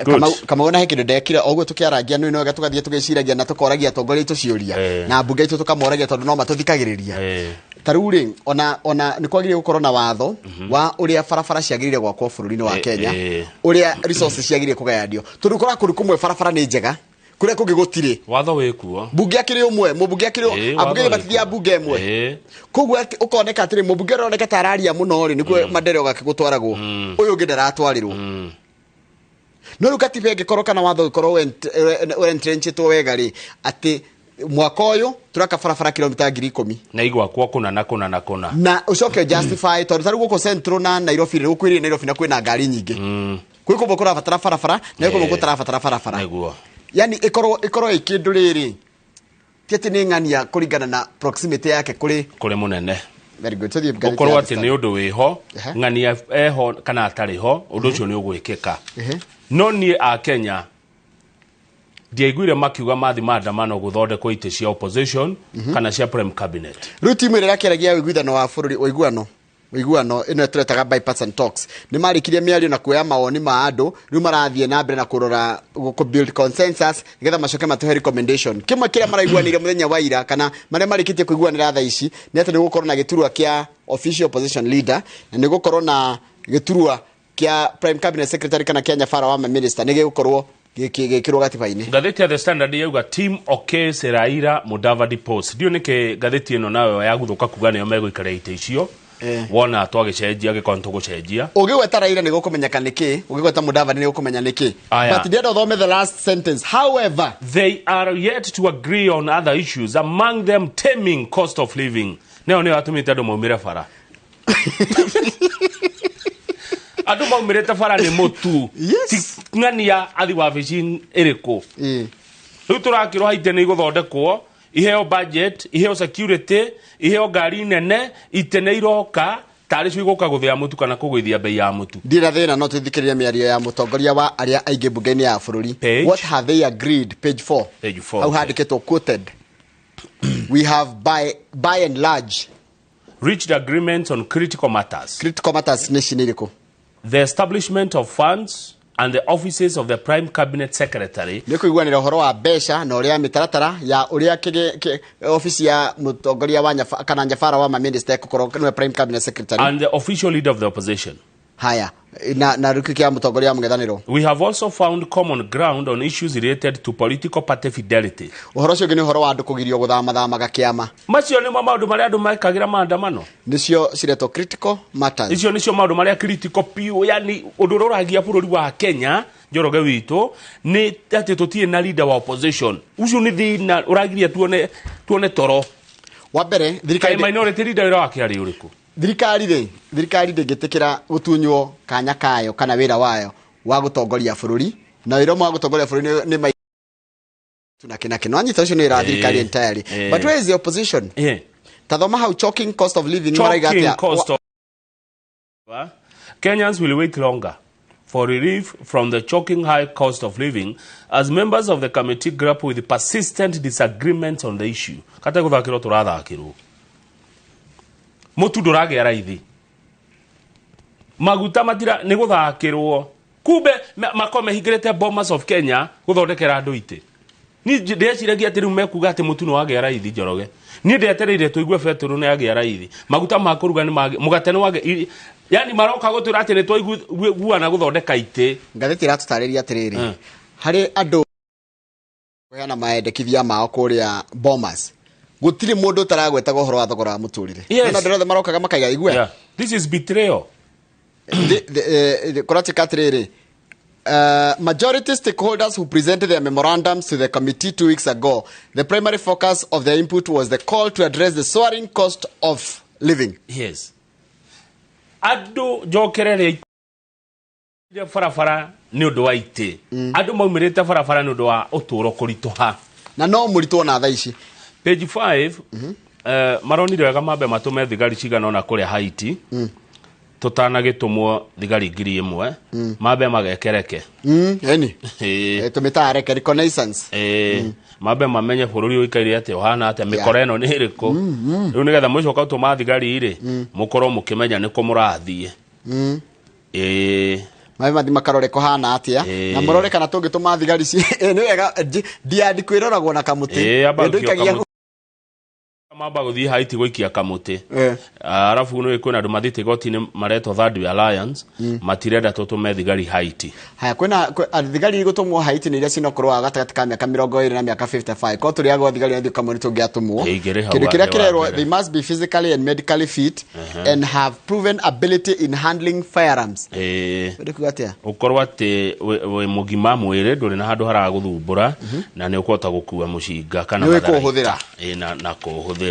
Good.
Kamau, na he kĩndũ ndekire o ũguo tũkĩarangia nĩ wega, tũgathiĩ tũgĩciragia na tũkoragia atongoria aitũ ciũria na mbunge aitũ tũkamoragia tondũ no matũthikagĩrĩria. Ta rĩu rĩ, ona nĩ kwagĩrĩire gũkorwo na watho wa ũrĩa barabara ciagĩrĩire gwakwo bũrũri-inĩ wa Kenya, ũrĩa resources ciagĩrĩire kũgayanio, tondũ ũkoraga kũndũ kũmwe barabara nĩ njega, kũrĩa kũngĩ gũtirĩ.
Watho wĩ kuo.
Mbunge akĩrĩ ũmwe, mũmbunge akĩrĩ ambunge
watho wĩ
matithiaga
kuo.
mbunge ĩmwe. Koguo ũkoneka atĩrĩ, mũmbunge ũrĩa ũroneka ta araria mũno rĩ, nĩkuo maendeleo gake gũtwaragwo, ũyũ ũngĩ ndaratwarĩrwo. No rĩu katiba ĩngĩkorwo kana watho ũngĩkorwo ũentrenchĩtwo wega rĩ, atĩ mwaka ũyũ tũraka barabara kilomita 10,000
Na igwakwo kũna na kũna na kũna.
Na ũcoke justify, tondũ tarĩu gũkũ Central na Nairobi rĩ, gũkwĩrĩ Nairobi na kwĩna ngari nyingĩ, kwĩ kũmwe kũrabatara barabara na kwĩ kũmwe gũtarabatara barabara. Yani ĩkorwo ĩ kĩndũ rĩrĩ, ti atĩ nĩ ng'ania kũringana na proximity yake kũrĩ
kũrĩ mũnene.
Very good. Tũthiĩ ngathĩti
Gũkorwo
ya
atĩ nĩ ũndũ wĩho, ng'ania eho kana atarĩ ho, ũndũ ũcio nĩ ũgwĩkĩka. No niĩ a Kenya ndiaiguire makiuga mathi maandamano gũthondekwo itĩ cia opposition kana cia prime cabinet.
Rĩu timu ĩrĩa ĩrakĩaragia ũiguithano wa bũrũri, ũiguano ĩno tũretaga bipartisan talks, nĩ marĩkirie mĩario na kuoya mawoni ma andũ. Rĩu marathiĩ na mbere na kũrora kũ build consensus nĩgetha macoke matũhe recommendation. Kĩmwe kĩrĩa maraiguanĩire mũthenya wa ira, kana marĩa marĩkĩtie kũiguanĩra thaa ici, nĩ atĩ nĩ gũkorwo na gĩturwa kĩa official opposition leader na nĩ gũkorwo na gĩturwa kĩa prime cabinet secretary kana kĩa nyabara wa minister, nĩ gĩgũkorwo gĩkĩrwo gatiba-inĩ.
Ngathĩti ya The Standard yauga team okays Raila Mudavadi post. Ndiũ nĩkĩ ngathĩti ĩno nayo yaguthũka kuga nĩo megũikara itĩ icio. Wona twagĩcenjia gĩkorwo nĩtũgũcenjia.
Ũgĩgweta Raila nĩ gũkũmenyeka nĩkĩ, ũgĩgweta Mudavadi nĩ gũkũmenya nĩkĩ.
Aya.
But ndĩrenda ũthome the last sentence, however.
They are yet to agree on other issues, among them taming cost of living. Nĩyo nĩyo atũmĩte andũ maumĩre bara. Andũ maumĩrĩte bara nĩ mũtu. Ti ng'ania athi wabici ĩrĩkũ. Rĩu tũrakĩrwo haite nĩ igũthondekwo, iheo budget, iheo security, iheo ngari nene, ite nĩ iroka tarĩ cio igũka gũthĩa mũtu kana kũgũithia bei ya mũtu.
Ndirĩ na thĩna, no tũthikĩrĩrie mĩario ya mũtongoria wa arĩa aingĩ mbunge-inĩ ya bũrũri.
Page?
What have they agreed? Page 4.
Page 4.
Hau handĩkĩtwo, quoted, "We have by and large
reached agreements on critical matters."
Critical matters nĩ ci nĩ irĩkũ?
The establishment of funds and the offices of the prime cabinet secretary.
Nĩ kũiguanĩra ũhoro wa mbeca na ũrĩa mĩtaratara ya ũrĩa ofici ya mũtongoria wa kana nyabara wa maminista ĩgũkorwo, nĩwe prime cabinet secretary.
And the official leader of the opposition.
Haya, na rĩu kĩa mũtongoria wa mũng'ethanĩro.
We have also found common ground on issues related to political party fidelity.
Ũhoro ũcio ũngĩ nĩ ũhoro wa andũ kũgirio gũthamathamaga kĩama.
Macio nĩmo maũndũ marĩa andũ mekagĩra maandamano.
Nĩcio ciretwo critical matters.
Icio nĩcio maũndũ marĩa critical piũ, yani ũndũ ũrĩa ũragia bũrũri wa Kenya, Njoroge witũ, nĩ atĩ tũtirĩ na leader wa opposition. Ũcio nĩ thĩna ũragiria tuone toro.
Wa mbere, thirikari
Kaĩ minority leader wĩra wake arĩ ũrĩkũ?
Thirikari rĩ, thirikari ndĩngĩtĩkĩra gũtunywo kanya kayo kana wĩra wayo wa gũtongoria bũrũri, na wĩra ũmwe wa gũtongoria bũrũri nĩ na kĩna kĩno anyita ũcio nĩ wĩra wa thirikari entirely. But where is the opposition? Ta thoma hau choking cost of living maraiga
Choking
atĩa?
cost of Kenyans will wait longer for relief from the choking high cost of living as members of the committee grapple with persistent disagreements on the issue. Kata guthakirwo turathakirwo. Mutu ndũragĩa raithi. Maguta matira nĩ gũthakĩrwo. Kumbe makorwo mehingĩrĩte Bomas of Kenya gũthondekera andũ itĩ. Niĩ ndeciragia atĩ rĩu mekuga atĩ mũtu nĩ wagĩa raithi Njoroge. Niĩ ndetereire tũigue betũrũ nĩ yagĩa raithi. Maguta ma kũruga nĩ magĩa, mũgate nĩ wagĩa. Yani maroka gũtwĩra atĩ nĩ twaiguana gũthondeka itĩ.
Ngathĩti ĩratũtarĩria atĩrĩrĩ, harĩ andũ kũheana maendekithia mao kũrĩa Bomas, gũtirĩ mũndũ ũtaragwetaga ũhoro wa thogora wa mũtũrĩre.
Yes.
No andũ othe marokaga makaiga igua.
Yeah. This is betrayal.
Kũratuĩka atĩrĩrĩ, majority stakeholders who presented their memorandums to the committee 2 weeks ago, the primary focus of their input was the call to address the soaring cost of living.
Yes. Andũ njokereria barabara nĩ ũndũ wa itĩ. Andũ maumĩrĩte barabara nĩ ũndũ wa ũtũũro kũritũha.
Na no mũritũ ona thaa ici.
Page 5, maronire wega mambe matũme thigari cigana ũna kũrĩa Haiti. Tũtanagĩtũmwo thigari 1000, mambe magekereke.
Eni. Tũmĩtaga reke reconnaissance.
Mambe mamenye bũrũri ũikaire atĩa, ũhana atĩa, mĩkora ĩno nĩ ĩrĩkũ. Rĩu nĩgetha mũcoka gũtũma thigari rĩ, mũkorwo mũkĩmenya nĩkũ mũrathiĩ.
Mabe mathi makarore kũhana atĩa, na mũrore kana tũngĩtũma thigari ci. Nĩ wega, ndiandĩkwo ĩroragwo na kamũtĩ.
Amba
Ĩ,
gũikia
ndũikagia
kamũtĩ. Mamba gũthiĩ Haiti gũikia kamũtĩ. Arabu nĩ kwĩna andũ mathiĩte igoti-inĩ maretwo Third Alliance, matirenda tũtũme thigari Haiti.
Haya, kwĩna, thigari igũtũmwo Haiti nĩ iria cina ũkũrũ wa gatagatĩ ka mĩaka mĩrongo ĩrĩ na mĩaka 55. Korwo tũrĩ agwa thigari na kamwe nĩ tũngĩatũmwo.
Ĩngĩrĩ hau
Kĩndũ kĩrĩa
wa
kĩrerwo,
mbere.
they must be physically and medically fit and have proven ability in handling firearms. Ũndũ kuga atĩa?
Ũkorwo atĩ wĩ mũgima mwĩrĩ, ndũrĩ na handũ haragũthumbũra, na nĩ ũkũhota gũkua mũcinga kana
Nĩ ũĩ
matharaita.
kũũhũthĩra.
Na kũũhũthĩra.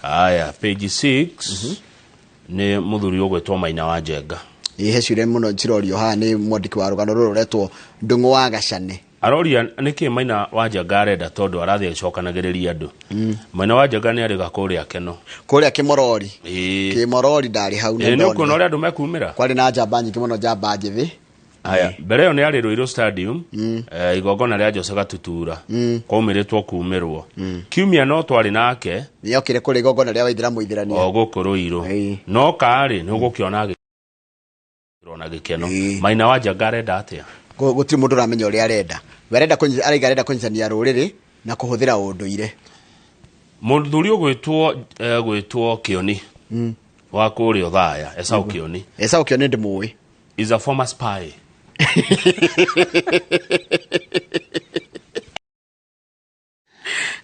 Haya, page 6 nĩ mũthuri ũgwĩtwo Maina wa Njenga.
Ĩ, he ciũria mũno cirorio haha nĩ mwandĩki wa rũgano rũrũ ũretwo Ndung'u wa Gacane.
Aroria nĩkĩ Maina wa Njenga arenda tondũ arathiĩ agĩcokanagĩrĩria andũ. Maina wa Njenga nĩ arĩga kũrĩa Keno.
Kũrĩa Kĩmorori. Kĩmorori ndarĩ hau nĩ
Nĩ
ndonire.
ũkuona ũrĩa andũ mekumĩra?
Kwarĩ na njamba nyingĩ mũno, njamba njĩthĩ.
Haya, mbere ĩyo nĩ arĩ Ruiru Stadium, igongona rĩa Jose Gatutura. Kwaumĩrĩtwo kumĩrwo. Kiumia no twarĩ nake.
Nĩ okire kũrĩ igongona rĩa Waithĩra Mũithĩrania.
O gũkũ Ruiru. No karĩ nĩ ũgũkĩona agĩkĩrwo na gĩkeno. Maina wa Njenga arenda atĩa?
Gũtirĩ mũndũ ũramenya ũrĩa arenda. We arenda kũnyi-, araiga arenda kũnyitania rũrĩrĩ na kũhũthĩra ũndũire.
Mũthuri ũgwĩtwo Kĩoni. Wa kũrĩa Othaya, Esau Kĩoni.
Esau Kĩoni ndĩmũĩ.
Is a former spy.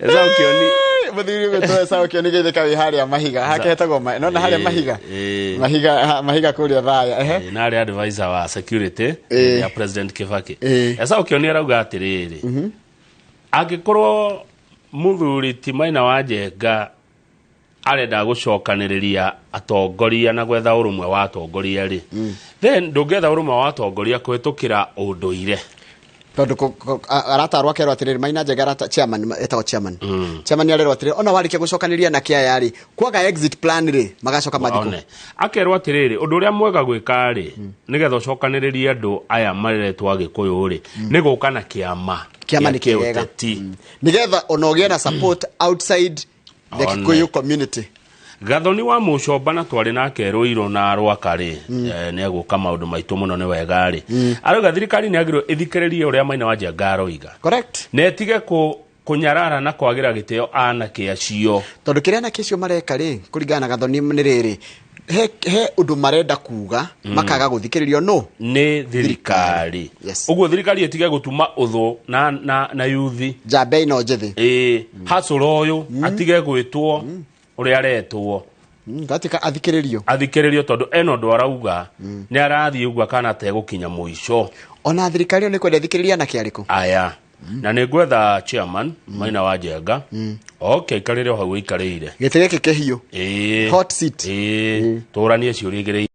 Esau Kĩoni.
Mũthuri ũgwĩtwo Esau Kĩoni geithĩka wĩ harĩa mahiga. Hake hetagwo no na harĩa mahiga. Mahiga, ha, mahiga kũrĩa Othaya, ehe.
Na arĩ advisor wa security ya President Kibaki. Esau Kĩoni arauga atĩrĩrĩ. Angĩkorwo mũthuri ti Maina wa Njenga arenda gũcokanĩrĩria atongoria na gwetha ũrũmwe wa atongoria rĩ, then ndũngĩetha ũrũmwe wa atongoria kũhĩtũkĩra ũndũire.
Tondũ aratarwo akerwo atĩrĩrĩ, Maina Njenga arata, chairman, etagwo chairman. Chairman arerwo atĩrĩrĩ, ona warĩkia gũcokanĩrĩria na kĩaya rĩ, kwaga exit plan rĩ, magacoka mathiko.
One. Akerwo atĩrĩrĩ, ũndũ ũrĩa mwega gwĩka rĩ, nĩgetha ũcokanĩrĩrie andũ aya maretwo Agĩkũyũ rĩ, nĩ gũka na kĩama
Kĩama
gĩa
nĩ kĩega.
kĩũteti.
Nĩgetha ona ũgĩe na support outside the
One.
Kikuyu community.
Gathoni wa Mũcomba na twarĩ nake Ruiru na Rwaka rĩ, nĩ egũka maũndũ maitũ mũno nĩ wega rĩ. Arauga thirikari nĩ yagĩrĩirwo ĩthikĩrĩrie ũrĩa Maina wa Njenga aroiga. Na ĩtige kũnyarara na kwagĩra gĩtĩo anake acio.
Tondũ kĩrĩa anake acio mareka rĩ, kũringana na Gathoni nĩ rĩrĩ, he ũndũ marenda kuga, makaga gũthikĩrĩrio no?
Nĩ thirikari.
Yes.
Ũguo thirikari ĩtige gũtuma ũthũ na yuthi.
Njamba ĩno njĩthĩ.
Hacũra ũyũ, atige gwĩtwo ũrĩa aretwo.
Gatuĩka athikĩrĩrio.
Athikĩrĩrio tondũ ena ũndũ arauga, nĩ arathiĩ ũguo kana ategũkinya mũico.
Ona thirikari ĩyo nĩ kwenda ĩthikĩrĩrie anake arĩkũ?
Aya. Na nĩ ngwetha chairman, Maina wa Njenga. Okay, ikarĩre o hau ũikarĩire.
Gĩtĩ gĩkĩ kĩhiũ. Hot seat.
Tũranie ciũria igĩrĩ.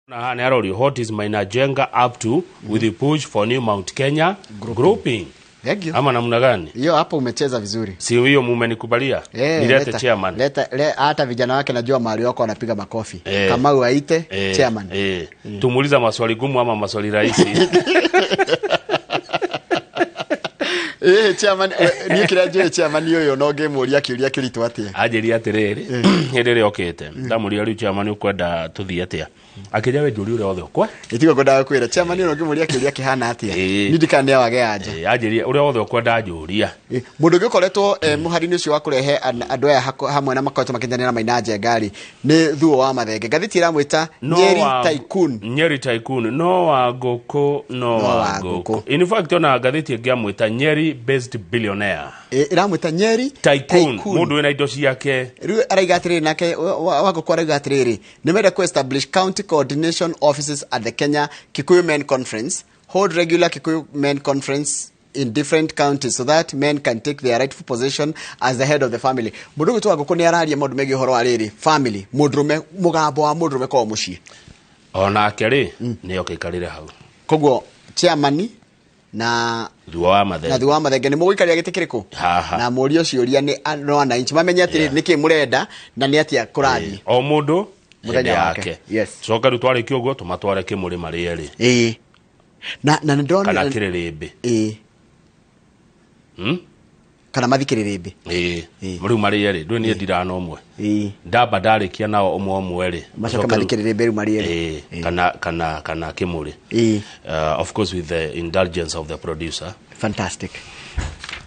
Na haha nĩ arorio, what is Maina Njenga up to with the push for new Mount Kenya grouping?
Thank you.
Ama namna gani?
Hiyo hapo umecheza vizuri.
Si hiyo mumenikubalia? Nilete chairman.
Leta hata vijana wake najua mahali wako wanapiga makofi. Kamau aite chairman.
Tumuuliza maswali gumu ama maswali rahisi?
Chairman, niĩ kĩrĩa njũĩ chairman ũyũ no ngĩmũria kĩũria kĩritũ atĩa?
Anjĩria atĩrĩrĩ, hĩndĩ ĩrĩa okĩte ndamũria rĩu chairman ũkwenda tũthiĩ atĩa, akĩnja we njũria ũrĩa wothe ũkwe.
Ĩtigo ngwendaga kwĩra chairman ũyũ ngĩmũria kĩũria kĩhana atĩa, niĩ ndikana nĩ awage anja.
Anjĩria ũrĩa wothe ũkwenda njũria.
Mũndũ ũngĩ ũkoretwo mũhari-inĩ ũcio wa kũrehe andũ aya hamwe na makoretwo makĩnyitanĩra na Maina Njenga rĩ, nĩ Thuo wa Mathenge. Ngathĩti ĩramwĩta Nyeri Tycoon.
Nyeri Tycoon, no wa ngũkũ, no wa ngũkũ. In fact ona ngathĩti ĩngĩ amwĩta Nyeri based billionaire.
Ĩramwĩta Nyeri
Tycoon, mũndũ wĩna indo ciake.
Rĩu araiga atĩrĩrĩ, nake wa ngũkũ araiga atĩrĩrĩ, nĩ menda kũ establish county coordination offices at the Kenya Kikuyu Men Conference, hold regular Kikuyu Men Conference in different counties so that men can take their rightful position as the head of the family. Mũndũ ũgwĩtwo Wangũkũ nĩ araria maũndũ megiĩ ũhoro wa rĩrĩ family, mũndũrũme, mũgambo wa mũndũrũme kwa mũciĩ.
Onake rĩ nĩ oke ikarĩre hau.
Koguo chairman na
Thuo wa Mathenge,
na Thuo wa Mathenge nĩ mũgũikaria gĩtĩ kĩrĩkũ? Na mũrio ciũria nĩ no wananchi mamenye atĩrĩ nĩkĩ mũrenda na nĩ atĩa kũrathiĩ.
O mũndũ
mũthenya wake. Yes.
Coka rĩu twarĩkia ũguo tũmatware kĩmũrĩ marĩ erĩ.
Na nĩndona
kana kĩrĩrĩmbĩ.
Kana mathi kĩrĩrĩmbĩ.
Rĩu marĩ erĩ, ndũĩ niĩ ndirana ũmwe. Ndamba ndarĩkia nao ũmwe ũmwe rĩ.
Macoke mathi kĩrĩrĩmbĩ rĩu marĩ erĩ.
Kana kĩmũrĩ. Of course with the indulgence of the producer.
Fantastic.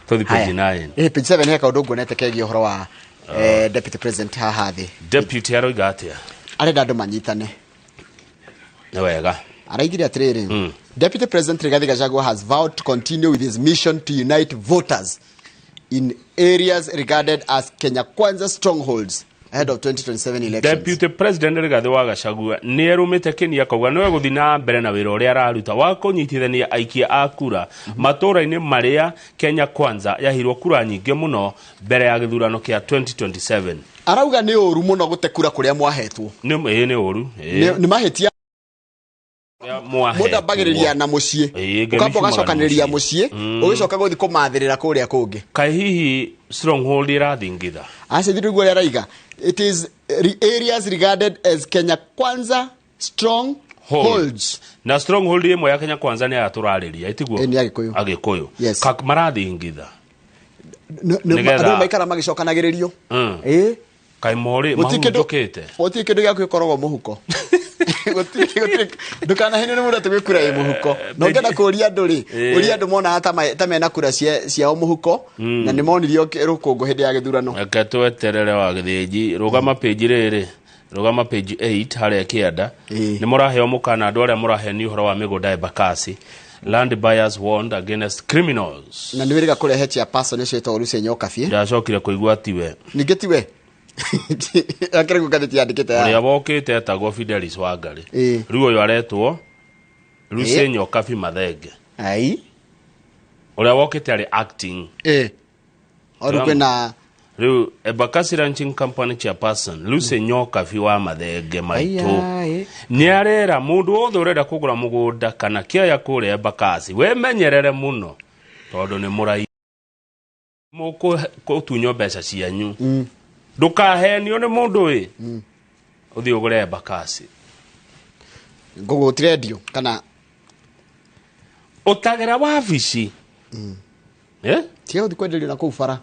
Tũthiĩ page 9.
Page 7 he kaũndũ nguonete kegiĩ ũhoro wa deputy president haha thĩ.
Deputy aroiga atĩa?
Arenda andũ manyitane.
Nĩ wega.
Araigire atĩrĩrĩ, Deputy President Rigathi Gachagua has vowed to continue with his mission to unite voters in areas regarded as Kenya Kwanza strongholds ahead of 2027 elections.
Deputy President Rigathi wa Gachagua nĩ erũmĩte kĩni akauga nĩwe gũthiĩ na mbere na wĩra ũrĩa araruta wa kũnyitithania aikia a kura matũũra-inĩ marĩa Kenya Kwanza yaheirwo kura nyingĩ mũno mbere ya gĩthurano kĩa 2027.
Arauga nĩ ũru mũno gũte kura kũrĩa mwahetwo.
Nĩ ũru.
Nĩ mahĩtia mũndũ ambagĩrĩria na mũciĩ, ũkamba ũgacokanĩrĩria mũciĩ, ũgĩcoka gũthiĩ kũmathĩrĩra kũrĩa kũngĩ.
Kaĩ hihi stronghold ĩrathingitha?
Aca ithuĩ nĩguo ũrĩa araiga. It is areas regarded as Kenya Kwanza strongholds.
Na stronghold ĩmwe ya Kenya Kwanza nĩ aya tũrarĩria, ĩtiguo?
Nĩ Agĩkũyũ.
Agĩkũyũ.
Yes.
Marathingitha.
Andũ maikara magĩcokanagĩrĩrio.
Kaĩ morĩ mahurunjũkĩte.
Gũtirĩ kĩndũ gĩaku gĩkoragwo mũhuko. Ndũkanahenio nĩ mũndũ atĩ gwĩ kura ĩ mũhuko. Na ũngĩenda kũũria andũ rĩ, ũria andũ monaga ta mena kura ciao mũhuko, na nĩ monirio rũkũngũ hĩndĩ ya gĩthurano.
Reke tweterere wa Gĩthĩnji, rũgama page rĩrĩ, rũgama page 8 harĩa kĩanda. Nĩ mũraheo mũkana andũ arĩa mũrahenio ũhoro wa mĩgũnda Embakasi. Land buyers warned against criminals.
Na nĩ wĩrĩga kũrehe chairperson ũcio wĩtagwo Lucy Nyokabi.
Ndacokire kũigua tiwe.
Ningĩ tiwe. Akĩrĩ ngathĩti yandĩkĩte
ya ũrĩa wokĩte etagwo Fidelis Wangari. Rĩu ũyũ aretwo Lucy Nyokabi Mathenge.
Ai.
Ũrĩa wokĩte arĩ acting.
Oru kwĩna
rĩu Embakasi Ranching Company chairperson Lucy Nyokabi wa Mathenge maitũ nĩ arera mũndũ wothe ũrenda kũgũra mũgũnda kana kĩaya kũrĩa Embakasi wemenyerere mũno tondũ nĩ mũrai mũkũtunywo mbeca cianyu. Ndũkahenio nĩ mũndũ ĩ ũthiĩ ũgũre Embakasi.
Ngũgũtirendio kana
ũtagera wabici.
Tiga gũthiĩ kwenderio na kũu bara.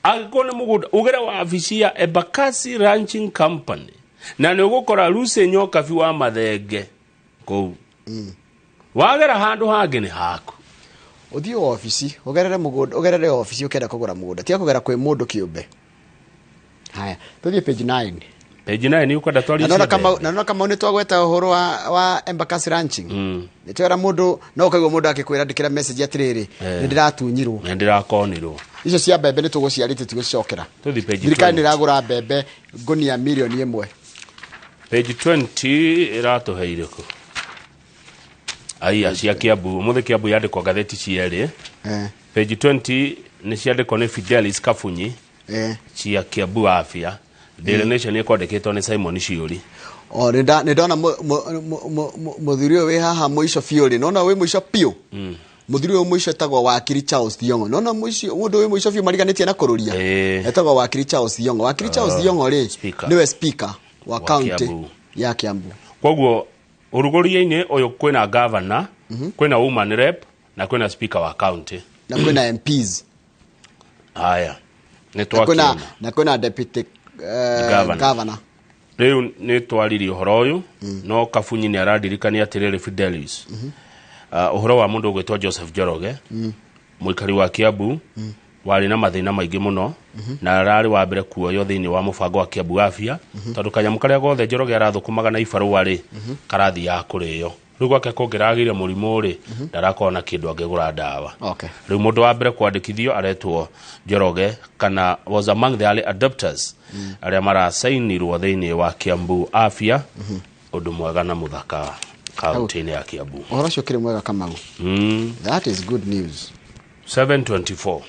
Angĩkorwo nĩ mũgũnda ũgere wabici ya Embakasi Ranching Company na nĩ ũgũkora Lucy Nyokabi wa Mathenge kũu. Wagera handũ hangĩ nĩ haku.
Ũthiĩ wabici ũgerere mũgũnda, ũgerere wabici ũkĩenda kũgũra mũgũnda, tiga kũgera kwĩ mũndũ kĩũmbe. Haya, tũthiĩ page 9.
Page 9 nĩ ũkwenda twarie.
Na nona kama nĩ twagweta ũhoro wa Embakasi Ranching. Nĩ twera mũndũ no ũkaigua mũndũ akĩkwĩra ndĩkĩra message atĩrĩrĩ, nĩ ndĩratunyirwo.
Nĩ ndĩrakonirwo.
Icio cia mbembe nĩ tũgũciarĩte tũgũcokera.
Tũthiĩ page 20.
Thirikari nĩ ĩragũra mbembe ngũnia mirioni 1.
Page 20 ĩratũhe irĩkũ? Aya cia Kiambu, ũmũthĩ Kiambu yandĩkwo ngathĩti cierĩ. Page 20 nĩ ciandĩkwo nĩ Fidelis Kabunyi. Cia Kiambu Afya. Daily Nation ĩkwandĩkĩtwo nĩ Simon Ciũri.
O nĩ ndona mũthuri ũyũ wĩ haha mũico biũ rĩ, nona wĩ mũico biũ. Muthuri ũyũ mũico etagwo Wakiri Charles Thiong'o. Nona mũico mũndũ ũyũ mũico biũ mariganĩtie na kũrũria. Etagwo Wakiri Charles Thiong'o. Wakiri Charles Thiong'o rĩ
Speaker.
Nĩwe speaker wa
Wa
county
Kiambu.
ya Kiambu.
Koguo ũrugũria-inĩ ũyũ kwĩna governor, kwĩna woman rep na kwĩna speaker wa county.
Na kwĩna MPs.
Haya, nĩ
Na kwĩna
twakiona.
Na kwĩna deputy
Governor.
Governor.
Rĩu nĩ twaririe ũhoro ũyũ, no Kabunyi nĩ aradirikania atĩrĩrĩ, Fidelis, ũhoro wa mũndũ ũgwĩtwo Joseph Njoroge, mũikari wa Kiambu, warĩ na mathĩna maingĩ mũno na ararĩ wa mbere kuoywo thĩinĩ wa mũbango wa Kiambu Afya, tondũ kanyamũ karĩa gothe Njoroge arathũkũmaga na ibarũa rĩ karathiaga kũrĩo. Rĩu gwake kũngĩragĩire mũrimũ rĩ, ndarakorwo na kĩndũ angĩgũra ndawa. Rĩu mũndũ wa mbere kwandĩkithio aretwo Njoroge, kana was among the early adopters arĩa maracainirwo thĩinĩ wa Kiambu Afya. Ũndũ mwega na mũthaka kaunti-inĩ ya Kiambu.
Ũhoro ũcio ũkĩrĩ mwega, Kamau. That is good news.
724.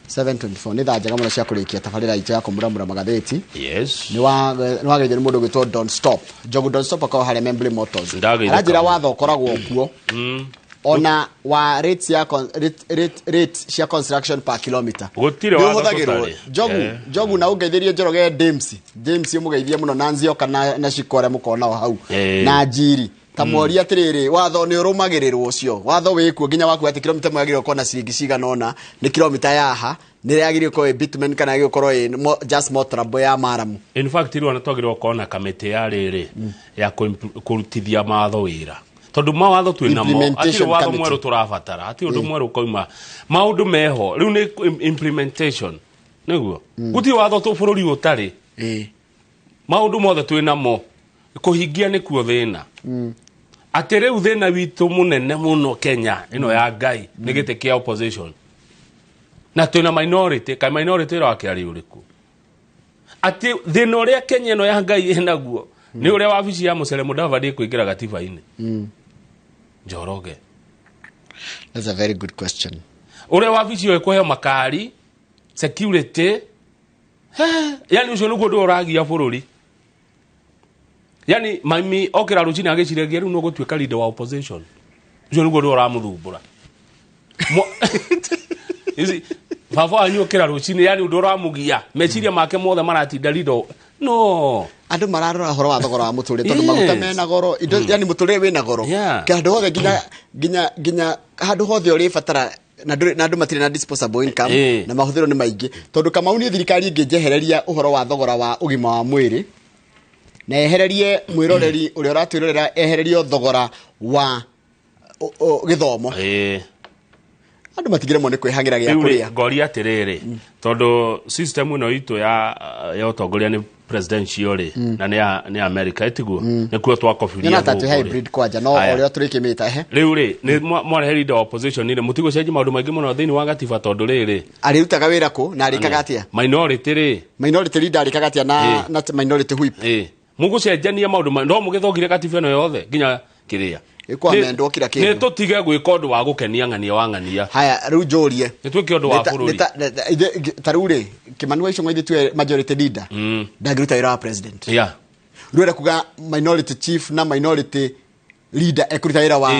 724 nĩ thaa njega mũno cia kũrĩkia tabarĩra itũ ya kũmuramura magathĩti.
Yes.
Nĩ wageithio nĩ mũndũ ũgwĩtwo Don't Stop Njogu. Don't Stop akorwo harĩa Membley Motors.
Ndageithĩka
Aranjĩra
mũno.
watho ũkoragwo kuo ona wa rates ya rate cia construction per kilometer.
Gũtirĩ
Nĩ
watho
ũhũthagĩrwo.
tũtarĩ.
Njogu. Njogu, na ũngeithĩrie Njoroge James. James ũmũgeithie mũno, na Nzioka na Shiko arĩa mũkorwo nao hau na Njiri. Ta moria atĩrĩrĩ, watho nĩ ũrũmagĩrĩrwo? Ũcio watho wĩkuo nginya waku atĩ kilomita ĩmwe yagĩrĩirwo gũkorwo na ciringi cigana ũna, nĩ kilomita yaha nĩ yagĩrĩirwo gũkorwo ĩ bitumen kana yagĩrĩirwo gũkorwo ĩ just motorable ya maramu?
In fact, rĩu ona twagĩrĩirwo gũkorwo na kamĩtĩ ya rĩrĩ ya kũrutithia mawatho wĩra, tondũ mawatho twĩ namo.
Implementation
Hatirĩ watho
committee.
mwerũ tũrabatara, hatirĩ ũndũ mwerũ ũkauma, maũndũ meho. Rĩu nĩ implementation nĩguo. Gũtirĩ watho tũ bũrũri ũtarĩ. Maũndũ mothe twĩ namo, kũhingia nĩkuo thĩna. Atĩ rĩu thĩna witũ mũnene mũno Kenya ĩno ya Ngai nĩ gĩtĩ kĩa opposition, na twĩna minority. Kaĩ minority ĩro akĩarĩ ũrĩkũ? Atĩ thĩna ũrĩa Kenya ĩno ya Ngai ĩnaguo nĩ ũrĩa wabici ya Musalia Mudavadi ĩkũingĩra gatiba-inĩ, Njoroge?
That's a very good question.
Ũrĩa wabici ĩyo ĩkũheo makari security. He, yani ũcio nĩguo ũndũ ũragia bũrũri. Yani mami okĩra rũcinĩ agĩciragia rĩu nĩũgũtuĩka leader wa opposition, ũcio nĩguo ũndũ ũramũthumbũra. You see, baba wanyu okĩra rũcinĩ, yani ũndũ ũramũgia meciria make mothe maratinda leader no.
Andũ mararora ũhoro wa thogora wa mũtũrĩre tondũ maguta mena goro, indo, yani mũtũrĩre wĩna goro. Handũ hothe, nginya handũ hothe ũrĩbatara, na andũ matirĩ na disposable income na mahũthĩro nĩ maingĩ. Tondũ Kamau, niĩ thirikari ĩngĩnjehereria ũhoro wa thogora wa ũgima wa mwĩrĩ na ehererie mwĩroreri ũrĩa ũratwĩrorera, ehererio thogora wa gĩthomo, andũ matigĩremwo nĩ kwĩhang'ĩra gĩa
Rĩu rĩ,
kũrĩa.
Ngoria atĩrĩrĩ, tondũ system ĩno itũ ya ũtongoria nĩ presidential rĩ, na nĩ ya America, ĩtiguo nĩkuo twakobirie
Nyona ta twĩ
gũkũ rĩ.
hybrid kwanja, no
Haya.
ũrĩa tũrĩkĩmĩta ehe.
Rĩu rĩ, nĩ mwarehe leader wa opposition rĩ, mũtigũcenjia maũndũ maingĩ mũno thĩinĩ wa gatiba, tondũ rĩrĩ,
Arĩrutaga wĩra kũ na arĩkaga atĩa?
Minority rĩ,
Minority leader arĩkaga atĩa na na minority whip?
Mũgũcenjania maũndũ no mũgĩthũkire gatiba ĩno yothe nginya kĩrĩa.
Ĩkũamendwo kila kĩndũ.
Nĩ tũtige gwĩka ũndũ wa gũkenia ng'ania wa ng'ania.
Haya, rĩu njũrie.
Nĩ twĩke ũndũ wa bũrũri.
Ta rĩu rĩ, Kimani wa Ichung'wa ithuĩ tuwe majority leader ndangĩruta wĩra wa president? Rĩu enda kuga minority chief na minority leader ekũruta wĩra wa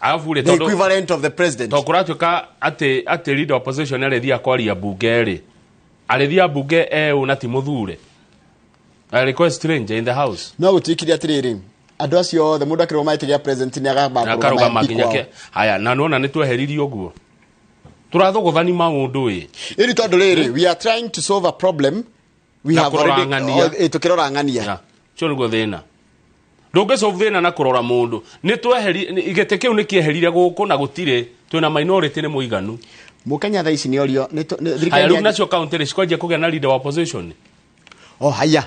Arabu rĩ,
the
tondũ
equivalent of the president?
To kũratuĩka atĩ leader opposition arĩthiaga kwaria mbunge rĩ, arĩthiaga mbunge eũ na ti mũthure? I request stranger in the house.
No gũtuĩkire atĩrĩrĩ, andũ acio othe mũndũ akĩrũgama gĩtĩ gĩa president nĩ agamba
akarũgama
MP
nginya
kwao.
ke haya, na nona nĩ tweheririe ũguo tũrathũgũthani maũndũ ĩ.
Ĩni tondũ rĩrĩ, we are trying to solve a problem we
Na
have
kũrora
already
ng'ania.
Oh, tũkĩrora ng'ania.
Ya, ũcio nĩguo thĩna. Ndũngĩsolve thĩna na kũrora mũndũ. Nĩ tweheri gĩtĩ kĩu nĩ kĩeherire gũkũ na gũtirĩ twĩna minority nĩ mũiganu.
Mũkenya thaa ici nĩ orio
Haya,
thirikari
rĩu nacio county rĩ cikwanjia kũgĩa na leader wa opposition.
Oh, haya,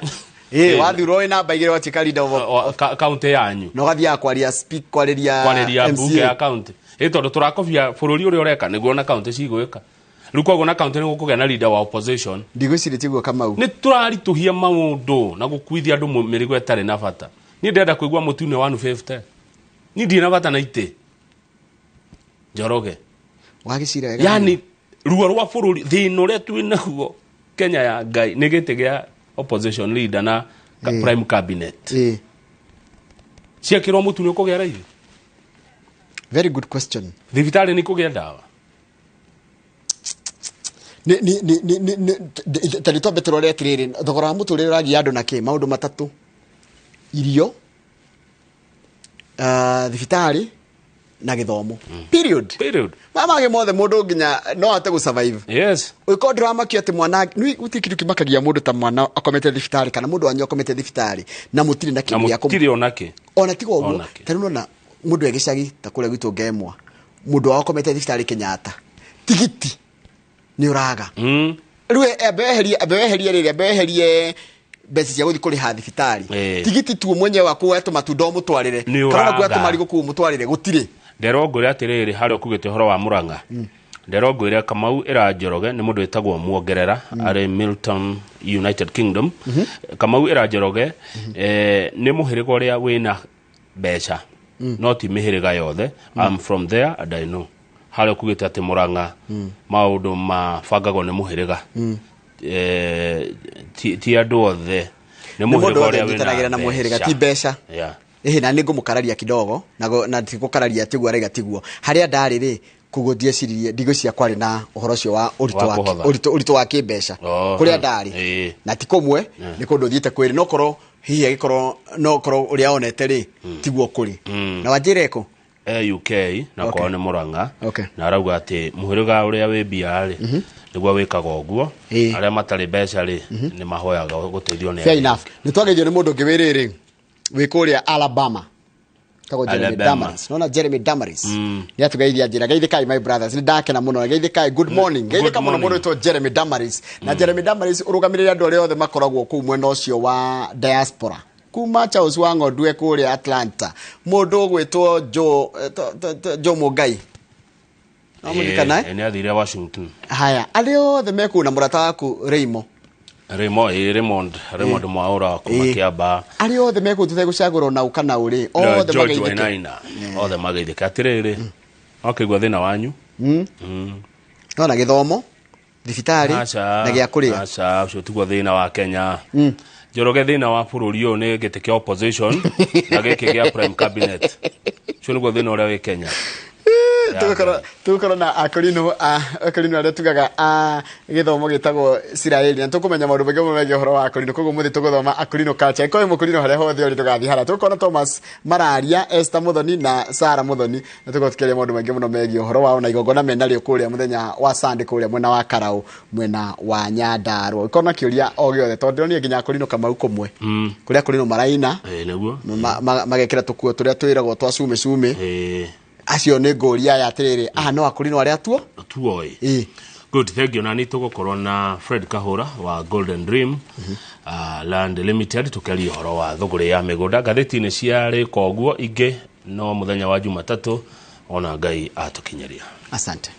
wathurwo wĩ namba 2 watuĩka leader of
County yanyu.
Na ũgathiaga kwaria speak kwarĩria
kwarĩria
MCA.
mbunge ya county ĩ, tondũ tũrakobia bũrũri ũrĩa ũreka nĩguo na county cigwĩka. Rĩu koguo na county nĩ gũkũgĩa na leader wa opposition.
Ndigwĩciria tiguo, Kamau.
Nĩ tũraritũhia maũndũ na gũkuithia andũ mĩrigo ĩtarĩ na bata. Niĩ ndĩrenda kũigua mũtune 150, niĩ ndirĩ na bata na itĩ, Njoroge.
Wagĩcira wega.
Yani ruo rwa bũrũri, thĩna ũrĩa twĩ naguo Kenya ya Ngai nĩ gĩtĩ gĩa opposition leader na prime cabinet. Ciekĩrwo mũtu nĩ ũkũgĩa raithi.
Very good question.
Thibitarĩ nĩ kũgĩa ndawa?
Nĩ ta twambe tũrore atĩrĩrĩ, thogora wa mũtũrĩre ũragia andũ na kĩ? Maũndũ matatũ: irio, thibitarĩ na gĩthomo. Period.
Period.
Maya mangĩ mothe mũndũ nginya no ahote gũ survive. Ũngĩkorwo ndũramakio atĩ mwana nĩ gũtirĩ kĩndũ kĩmakagia mũndũ ta mwana akomete thibitarĩ kana mũndũ wanyu akomete thibitarĩ na mũtirĩ na
Na
kĩndũ gĩa kũmũ
mũtirĩ onakĩ.
Ona tiga ũguo,
Onakĩ.
ta rĩu nona mũndũ e gĩcagi ta kũrĩa gwitũ Ngemwa, mũndũ wao akomete thibitarĩ Kenyatta, tigiti nĩ ũraga. Rĩu ambe weherie rĩrĩ, ambe weherie mbeca cia gũthiĩ kũrĩha thibitarĩ, tigiti tuo mwenyewe wa kuoya tũmatunda ũmũtwarĩre
Nĩ
kana ona kuoya
ũraga.
tũmarigũ kũu ũmũtwarĩre gũtirĩ.
Nderwo ngwĩre atĩrĩrĩ, harĩa ũkugĩte ũhoro wa Mũrang'a, nderwo ngwĩre Kamau ĩra Njoroge nĩ mũndũ wĩtagwo Muongerera arĩ Milton, United Kingdom. Kamau ĩra Njoroge, nĩ mũhĩrĩga ũrĩa wĩna mbeca no ti mĩhĩrĩga yothe. I'm from there and I know. Harĩa ũkugĩte atĩ Mũrang'a maũndũ mabangagwo nĩ mũhĩrĩga, ti andũ othe, nĩ
Nĩ mũndũ
mũhĩrĩga
wothe
ũrĩa
ũnyitanagĩra
wĩna
na mũhĩrĩga, ti mbeca. Ĩhĩ, na nĩ ngũmũkararia kidogo na ti gũkararia tiguo araiga tiguo harĩa ndarĩ rĩ, koguo ndieciririe ndigwĩciria kwarĩ na ũhoro ũcio wa ũritũ
Wa
wa
kũhotha.
ũritũ wa kĩmbeca kũrĩa ndarĩ. Na ti kũmwe, nĩ kũndũ thiĩte kwĩrĩ, no korwo hihi agĩkorwo no korwo ũrĩa onete rĩ tiguo kũrĩ. Na wanjĩre kũ?
E UK na kwao nĩ Mũrang'a. Na arauga atĩ mũhĩrĩga ũrĩa wĩ mbia rĩ nĩguo wĩkaga ũguo, arĩa matarĩ mbeca rĩ nĩ mahoyaga gũteithio nĩ
Fair
arĩa
enough. Nĩ twageithio nĩ mũndũ ũngĩ wĩ rĩrĩ wĩ kũrĩa Alabama tagwo Jeremy
Alabama.
Damaris. Nona Jeremy Damaris nĩ atũgeithia njĩra, geithĩkai my brothers, nĩ ndakena mũno, geithĩkai, good morning, geithĩka mũno.
Morning.
Mũndũ wĩtwo Jeremy Damaris, na Jeremy Damaris ũrũgamĩrĩre andũ arĩa othe makoragwo kũu mwena ũcio wa diaspora, kuma Charles wa Ng'ondu e kũrĩa Atlanta, mũndũ ũgwĩtwo Joe, Joe Mũngai no mũririkana, eh?
Nĩ athire Washington.
Haya, arĩa othe mekũu na mũrata waku Reimo.
Raymond, Raymond Mwaura kuma Kiambaa.
Arĩa othe mekũu tũtegũcagũra na ũka na ũrĩ
Na
othe
George
mageithĩke.
Wainaina, othe mageithĩke. Atĩrĩrĩ, wakĩigua thĩna wanyu.
No na gĩthomo, thibitarĩ
Aca,
na gĩa kũrĩa.
Aca, ũcio tiguo thĩna wa Kenya. Njoroge, thĩna wa bũrũri ũyũ nĩ gĩtĩ kĩa opposition na gĩkĩ gĩa prime cabinet. Ũcio nĩguo thĩna ũrĩa wĩ Kenya.
Tũgũkorwo na akorino akorino arĩa tugaga a gĩthomo gĩtagwo Isiraeli, na tũkũmenya maũndũ maingĩ mũno megiĩ ũhoro wa akorino. Koguo mũthĩ tũgũthoma akorino culture. Ĩkorwo wĩ mũkorino harĩa hothe ũrĩ, ndũgathiĩ hara. Tũgũkorwo na Thomas Mararia, Esther Muthoni na Sarah Muthoni, na tũgũkorwo tũkĩaria maũndũ maingĩ mũno megiĩ ũhoro wao na igongona menarĩo kũrĩa mũthenya wa Sunday kũrĩa mwena wa Karau, mwena wa Nyandarua. Ũngĩkorwo na kĩũria o gĩothe, tondũ ndĩronire nginya akorino Kamau kũmwe kũrĩa akorino maraina,
Nĩguo.
magekĩra tũkuo tũrĩa twĩragwo twa cume cume. Acio nĩ ngũria aya atĩrĩrĩ, aha no akorino arĩa tuo
Tuoĩ.
Ĩĩ.
Good, thank you. Na nĩ tũgũkorwo na Fred Kahũra wa Golden Dream Land Limited tũkĩaria ũhoro wa thũgũrĩ ya mĩgũnda. Ngathĩti-inĩ ciarĩka ũguo ingĩ no mũthenya wa Jumatatũ ona Ngai atũkinyĩria.
Asante.